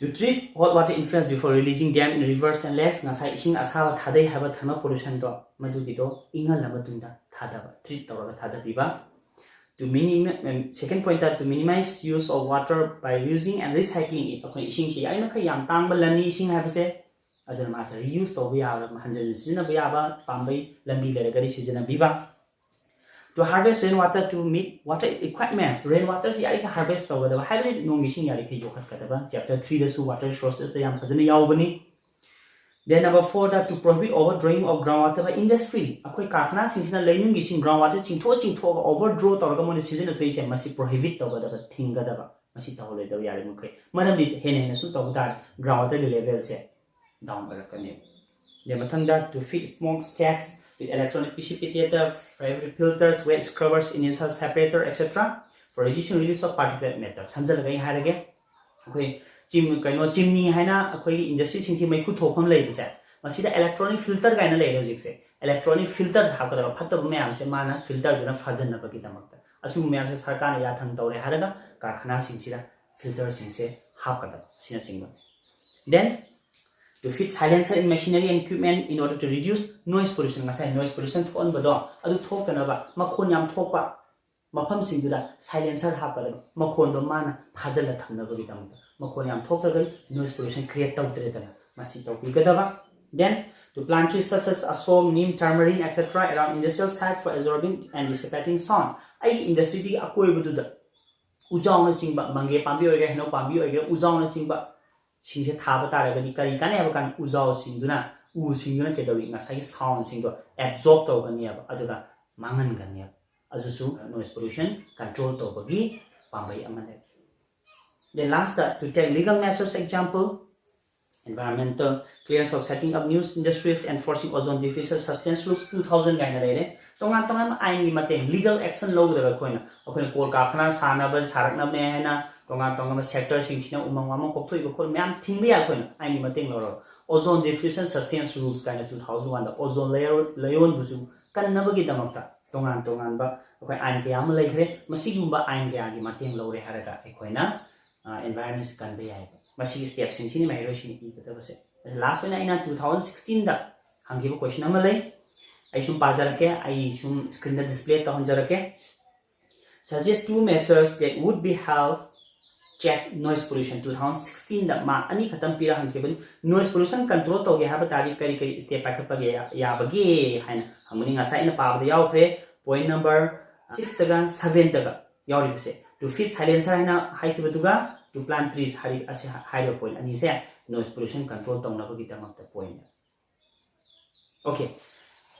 To treat hot water effluents before releasing them in rivers and lakes, ꯉꯁꯥꯏ ꯏꯁꯤꯡ ꯑꯁꯥꯕ ꯊꯥꯗꯩ ꯍꯥꯏꯕ thermal pollution ꯗꯣ, ꯃꯗꯨꯒꯤꯗꯣ ꯏꯪꯍꯜꯂ ꯃꯇꯨꯡꯗ ꯊꯥꯗꯕ, treat ꯇꯧꯔꯒ ꯊꯥꯗꯕꯤꯕ꯫ To minimi-, second point ꯇ, to minimize use of water by reusing and recycling it, ꯑꯩꯈꯣꯏ ꯏꯁꯤꯡꯁꯤ ꯌꯥꯔꯤꯃꯈꯩ ꯌꯥꯝ ꯇꯥꯡꯕ ꯂꯟꯅꯤ ꯏꯁꯤꯡ ꯍꯥꯏꯕꯁꯦ, ꯑꯗꯨꯅ ꯃꯥꯁꯦ reuse ꯇꯧꯕ ꯌꯥꯕ, ꯍꯟꯖꯤꯟ ꯍꯟꯖꯤꯟ ꯁꯤꯖꯤꯟꯅꯕ ꯌꯥꯕ, ꯄꯥꯝꯕꯩ ꯂꯝꯕꯤ ꯂꯩꯔꯒꯗꯤ ꯁꯤꯖꯤꯟꯅꯕꯤꯕ꯫ To harvest rainwater to meet water requirements, rainwater ꯁꯤ ꯌꯥꯔꯤꯈꯩ harvest ꯇꯧꯒꯗꯕ, ꯍꯥꯏꯕꯗꯤ ꯅꯣꯡꯒꯤ ꯏꯁꯤꯡ ꯌꯥꯔꯤꯈꯩ ꯌꯣꯛꯈꯠꯀꯗꯕ, chapter three ꯗꯁꯨ water resources ꯇ ꯌꯥꯝ ꯐꯖꯅ ꯌꯥꯎꯕꯅꯤ꯫ Then number four the, to prohibit overdrawing of groundwater by industry, ꯑꯩꯈꯣꯏ ꯀꯥꯔꯈꯥꯅꯥꯁꯤꯡꯁꯤꯅ ꯂꯩꯅꯨꯡꯒꯤ ꯏꯁꯤꯡ groundwater ꯆꯤꯡꯊꯣꯛꯑ ꯆꯤꯡꯊꯣꯛꯑꯒ overdraw ꯇꯧꯔꯒ ꯃꯣꯏꯅ ꯁꯤꯖꯤꯟꯅꯊꯣꯛꯏꯁꯦ, ꯃꯁꯤ prohibit ꯇꯧꯒꯗꯕ, ꯊꯤꯡꯒꯗꯕ, ꯃꯁꯤ ꯇꯧꯍꯜꯂꯣꯏꯗꯕ ꯌꯥꯔꯤꯃꯈꯩ꯫ ꯃꯔꯝꯗꯤ ꯍꯦꯟꯅ ꯍꯦꯟꯅ ꯁꯨꯝ ꯇꯧꯕ ꯇꯥꯔꯗꯤ groundwater ꯒꯤ level ꯁꯦ down ꯑꯣꯏꯔꯛꯀꯅꯦꯕ꯫ ꯑꯗꯩ ꯃꯊꯪꯗ, to feed smokestacks with electronic precipitator, filters, wet scrubbers, initial separator, et cetera for reducing release of particulate matter. ꯁꯝꯖꯜꯂꯒ ꯑꯩ ꯍꯥꯏꯔꯒꯦ, ꯑꯩꯈꯣꯏ ꯆꯤꯝ-, ꯀꯩꯅꯣ, chimney ꯍꯥꯏꯅ ꯑꯩꯈꯣꯏꯒꯤ industry ꯁꯤꯡꯁꯤ ꯃꯩꯈꯨ ꯊꯣꯛꯐꯝ ꯂꯩꯕꯁꯦ, ꯃꯁꯤꯗ electronic filter ꯀꯥꯏꯅ ꯂꯩꯔꯦ ꯍꯧꯖꯤꯛꯁꯦ꯫ Electronic filter ꯍꯥꯞꯀꯗꯕ ꯐꯠꯇꯕ ꯃꯌꯥꯝꯁꯦ ꯃꯥꯅ filter ꯗꯨꯅ ꯐꯥꯖꯟꯅꯕꯒꯤꯗꯃꯛꯇ꯫ ꯑꯁꯤꯒꯨꯝꯕ ꯃꯌꯥꯝꯁꯦ ꯁꯔꯀꯥꯔꯅ ꯌꯥꯊꯪ ꯇꯧꯔꯦ ꯍꯥꯏꯔꯒ ꯀꯥꯔꯈꯥꯅꯥꯁꯤꯡꯁꯤꯗ filter ꯁꯤꯡꯁꯦ ꯍꯥꯞꯀꯗꯕ ꯑꯁꯤꯅꯆꯤꯡꯕꯅꯤ꯫ Then, to fit silencer in machinery and equipment in order to reduce noise pollution. ꯉꯁꯥꯏ noise pollution ꯊꯣꯛꯍꯟꯕꯗꯣ ꯑꯗꯨ ꯊꯣꯛꯇꯅꯕ, ꯃꯈꯣꯟ ꯌꯥꯝ ꯊꯣꯛꯄ, ꯃꯐꯝꯁꯤꯡꯗꯨꯗ silencer ꯍꯥꯞꯀꯗꯕ, ꯃꯈꯣꯟꯗꯣ ꯃꯥꯅ ꯐꯥꯖꯤꯜꯂ ꯊꯝꯅꯕꯒꯤꯗꯃꯛꯇ꯫ ꯃꯈꯣꯟ ꯌꯥꯝ ꯊꯣꯛꯇ꯭ꯔꯒꯗꯤ noise pollution create ꯇꯧꯗ꯭ꯔꯦꯗꯅ꯫ ꯃꯁꯤ ꯇꯧꯕꯤꯒꯗꯕ꯫ Then, to plant trees such as ashok, neem, tamarind, et cetera around industrial sites for absorbing and dissipating sound. ꯑꯩꯒꯤ industryꯗꯨꯒꯤ ꯑꯀꯣꯏꯕꯗꯨꯗ ꯎꯖꯥꯎꯅꯆꯤꯡꯕ, ꯃꯪꯒꯦ ꯄꯥꯝꯕꯤ ꯑꯣꯏꯒꯦꯔꯥ, ꯍꯩꯅꯧ ꯄꯥꯝꯕꯤ ꯑꯣꯏꯒꯦꯔꯥ, ꯎꯖꯥꯎꯅꯆꯤꯡꯕ ꯁꯤꯡꯁꯦ ꯊꯥꯕ ꯇꯥꯔꯒꯗꯤ ꯀꯔꯤ ꯀꯥꯟꯅꯩ ꯍꯥꯏꯕ ꯀꯥꯟꯗ, ꯎꯖꯥꯎꯁꯤꯡꯗꯨꯅ, ꯎꯁꯤꯡꯗꯨꯅ ꯀꯩꯗꯧꯏ? ꯉꯁꯥꯏꯒꯤ soundꯁꯤꯡꯗꯣ absorb ꯇꯧꯒꯅꯤꯕ, ꯑꯗꯨꯒ ꯃꯥꯡꯍꯟꯒꯅꯤꯕ꯫ ꯑꯗꯨꯁꯨ noise pollution control ꯇꯧꯕꯒꯤ ꯄꯥꯝꯕꯩ ꯑꯃꯅꯦ꯫ Then last, to take legal measures example, environmental clearance of setting up new industries, enforcing ozone deficient substance rules two thousand ꯀꯥꯏꯅ ꯂꯩꯔꯦ꯫ ꯇꯣꯉꯥꯟ ꯇꯣꯉꯥꯟꯕ ꯑꯥꯏꯟꯒꯤ ꯃꯇꯦꯡ, legal action ꯂꯧꯒꯗꯕ ꯑꯩꯈꯣꯏꯅ꯫ ꯑꯩꯈꯣꯏꯅ ꯀꯣꯜ ꯀꯥꯔꯈꯥꯅꯥ ꯁꯥꯅꯕ, ꯁꯥꯔꯛꯅꯕꯅꯦ ꯍꯥꯏꯅ ꯇꯣꯉꯥꯟ ꯇꯣꯉꯥꯟꯕ sectorꯁꯤꯡꯁꯤꯅ ꯎꯃꯪ ꯋꯥꯃꯪ ꯀꯣꯛꯊꯣꯛꯏꯕ ꯈꯣꯠ ꯃꯌꯥꯝ ꯊꯤꯡꯕ ꯌꯥꯏ ꯑꯩꯈꯣꯏꯅ ꯑꯥꯏꯟꯒꯤ ꯃꯇꯦꯡ ꯂꯧꯔꯒ꯫ Ozone deficient substance rules ꯀꯥꯏꯅ two thousand oneꯗ ozone layer ꯂꯩꯌꯣꯟꯕꯨꯁꯨ ꯀꯟꯅꯕꯒꯤꯗꯃꯛꯇ ꯇꯣꯉꯥꯟ ꯇꯣꯉꯥꯟꯕ ꯑꯩꯈꯣꯏ ꯑꯥꯏꯟ ꯀꯌꯥ ꯑꯃ ꯂꯩꯈ꯭ꯔꯦ꯫ ꯃꯁꯤꯒꯨꯝꯕ ꯑꯥꯏꯟ ꯀꯌꯥꯒꯤ ꯃꯇꯦꯡ ꯂꯧꯔꯦ ꯍꯥꯏꯔꯒ ꯑꯩꯈꯣꯏꯅ environmentꯁꯤ ꯀꯟꯕ ꯌꯥꯏꯕ꯫ ꯃꯁꯤꯒꯤ stepꯁꯤꯡꯁꯤꯅꯤ ꯃꯍꯩꯔꯣꯏꯁꯤꯡꯅ ꯏꯒꯗꯕꯁꯦ꯫ Last ꯑꯣꯏꯅ ꯑꯩꯅ two thousand sixteenꯗ ꯍꯪꯈꯤꯕ question ꯑꯃ ꯂꯩ꯫ ꯑꯩ ꯁꯨꯝ ꯄꯥꯖꯔꯛꯀꯦ, ꯑꯩ ꯁꯨꯝ screenꯗ display ꯇꯧꯍꯟꯖꯔꯛꯀꯦ꯫ Suggest two measures that would be help check noise pollution two thousand sixteenꯗ mark ꯑꯅꯤ ꯈꯛꯇꯪ ꯄꯤꯔ ꯍꯪꯈꯤꯕꯅꯤ꯫ Noise pollution control ꯇꯧꯒꯦ ꯍꯥꯏꯕ ꯇꯥꯔꯗꯤ ꯀꯔꯤ ꯀꯔꯤ step ꯄꯥꯏꯈꯠꯄꯒꯦ ꯌꯥ-, ꯌꯥꯕꯒꯦ ꯍꯥꯏꯅ ꯍꯪꯕꯅꯤ꯫ ꯉꯁꯥꯏ ꯑꯩꯅ ꯄꯥꯕꯗ ꯌꯥꯎꯈ꯭ꯔꯦ, point number sixꯇꯒ sevenꯇꯒ ꯌꯥꯎꯔꯤꯕꯁꯦ꯫ To fix silencer ꯍꯥꯏꯅ ꯍꯥꯏꯈꯤꯕꯗꯨꯒ to plant trees ꯍꯥꯏꯔꯤ-, ꯑꯁꯤ ꯍꯥꯏꯔꯤꯕ point ꯑꯅꯤꯁꯦ noise pollution control ꯇꯧꯅꯕꯒꯤꯗꯃꯛꯇ pointꯅꯦ꯫ Okay.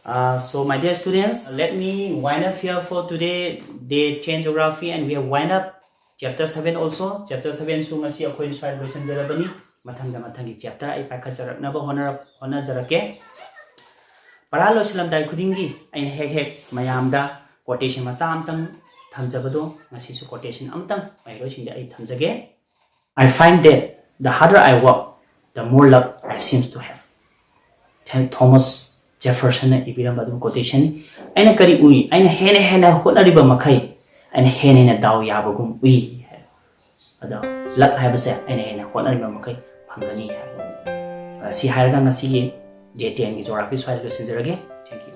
Uh, so my dear students, let me wind up here for today, day ten geography, and we have wind up chapter seven also. Chapter sevenꯁꯨ ꯉꯁꯤ ꯑꯩꯈꯣꯏꯅ ꯁ꯭ꯋꯥꯏꯗ ꯂꯣꯏꯁꯤꯟꯖꯔꯕꯅꯤ꯫ ꯃꯊꯪꯗ ꯃꯊꯪꯒꯤ chapter ꯑꯩ ꯄꯥꯏꯈꯠꯆꯔꯛꯅꯕ ꯍꯣꯠꯅꯔꯛ-, ꯍꯣꯠꯅꯖꯔꯛꯀꯦ꯫ ꯄꯔꯥ ꯂꯣꯏꯁꯤꯜꯂꯝꯗꯥꯏ ꯈꯨꯗꯤꯡꯒꯤ ꯑꯩꯅ ꯍꯦꯛ ꯍꯦꯛ ꯃꯌꯥꯝꯗ quotation ꯃꯆꯥ ꯑꯝꯇꯪ ꯊꯝꯖꯕꯗꯣ, ꯉꯁꯤꯁꯨ quotation ꯑꯝꯇꯪ ꯃꯍꯩꯔꯣꯏꯁꯤꯡꯗ ꯑꯩ ꯊꯝꯖꯒꯦ꯫ I find that the harder I work, the more luck I seems to have. Thomas ꯖꯦꯐꯔꯁꯟꯅ ꯏꯕꯤꯔꯝꯕ ꯑꯗꯨꯝ quotationꯅꯤ꯫ ꯑꯩꯅ ꯀꯔꯤ ꯎꯏ? ꯑꯩꯅ ꯍꯦꯟꯅ ꯍꯦꯟꯅ ꯍꯣꯠꯅꯔꯤꯕ ꯃꯈꯩ, ꯑꯩꯅ ꯍꯦꯟꯅ ꯍꯦꯟꯅ ꯗꯥꯎ ꯌꯥꯕꯒꯨꯝ ꯎꯏ ꯍꯥꯏ꯫ ꯑꯗꯣ luck ꯍꯥꯏꯕꯁꯦ ꯑꯩꯅ ꯍꯦꯟꯅ ꯍꯣꯠꯅꯔꯤꯕ ꯃꯈꯩ ꯐꯪꯒꯅꯤ ꯍꯥꯏꯕ꯫ ꯑ, ꯁꯤ ꯍꯥꯏꯔꯒ ꯉꯁꯤꯒꯤ day tenꯒꯤ geography ꯁ꯭ꯋꯥꯏꯗ ꯂꯣꯏꯁꯤꯟꯖꯔꯒꯦ꯫ Thank you.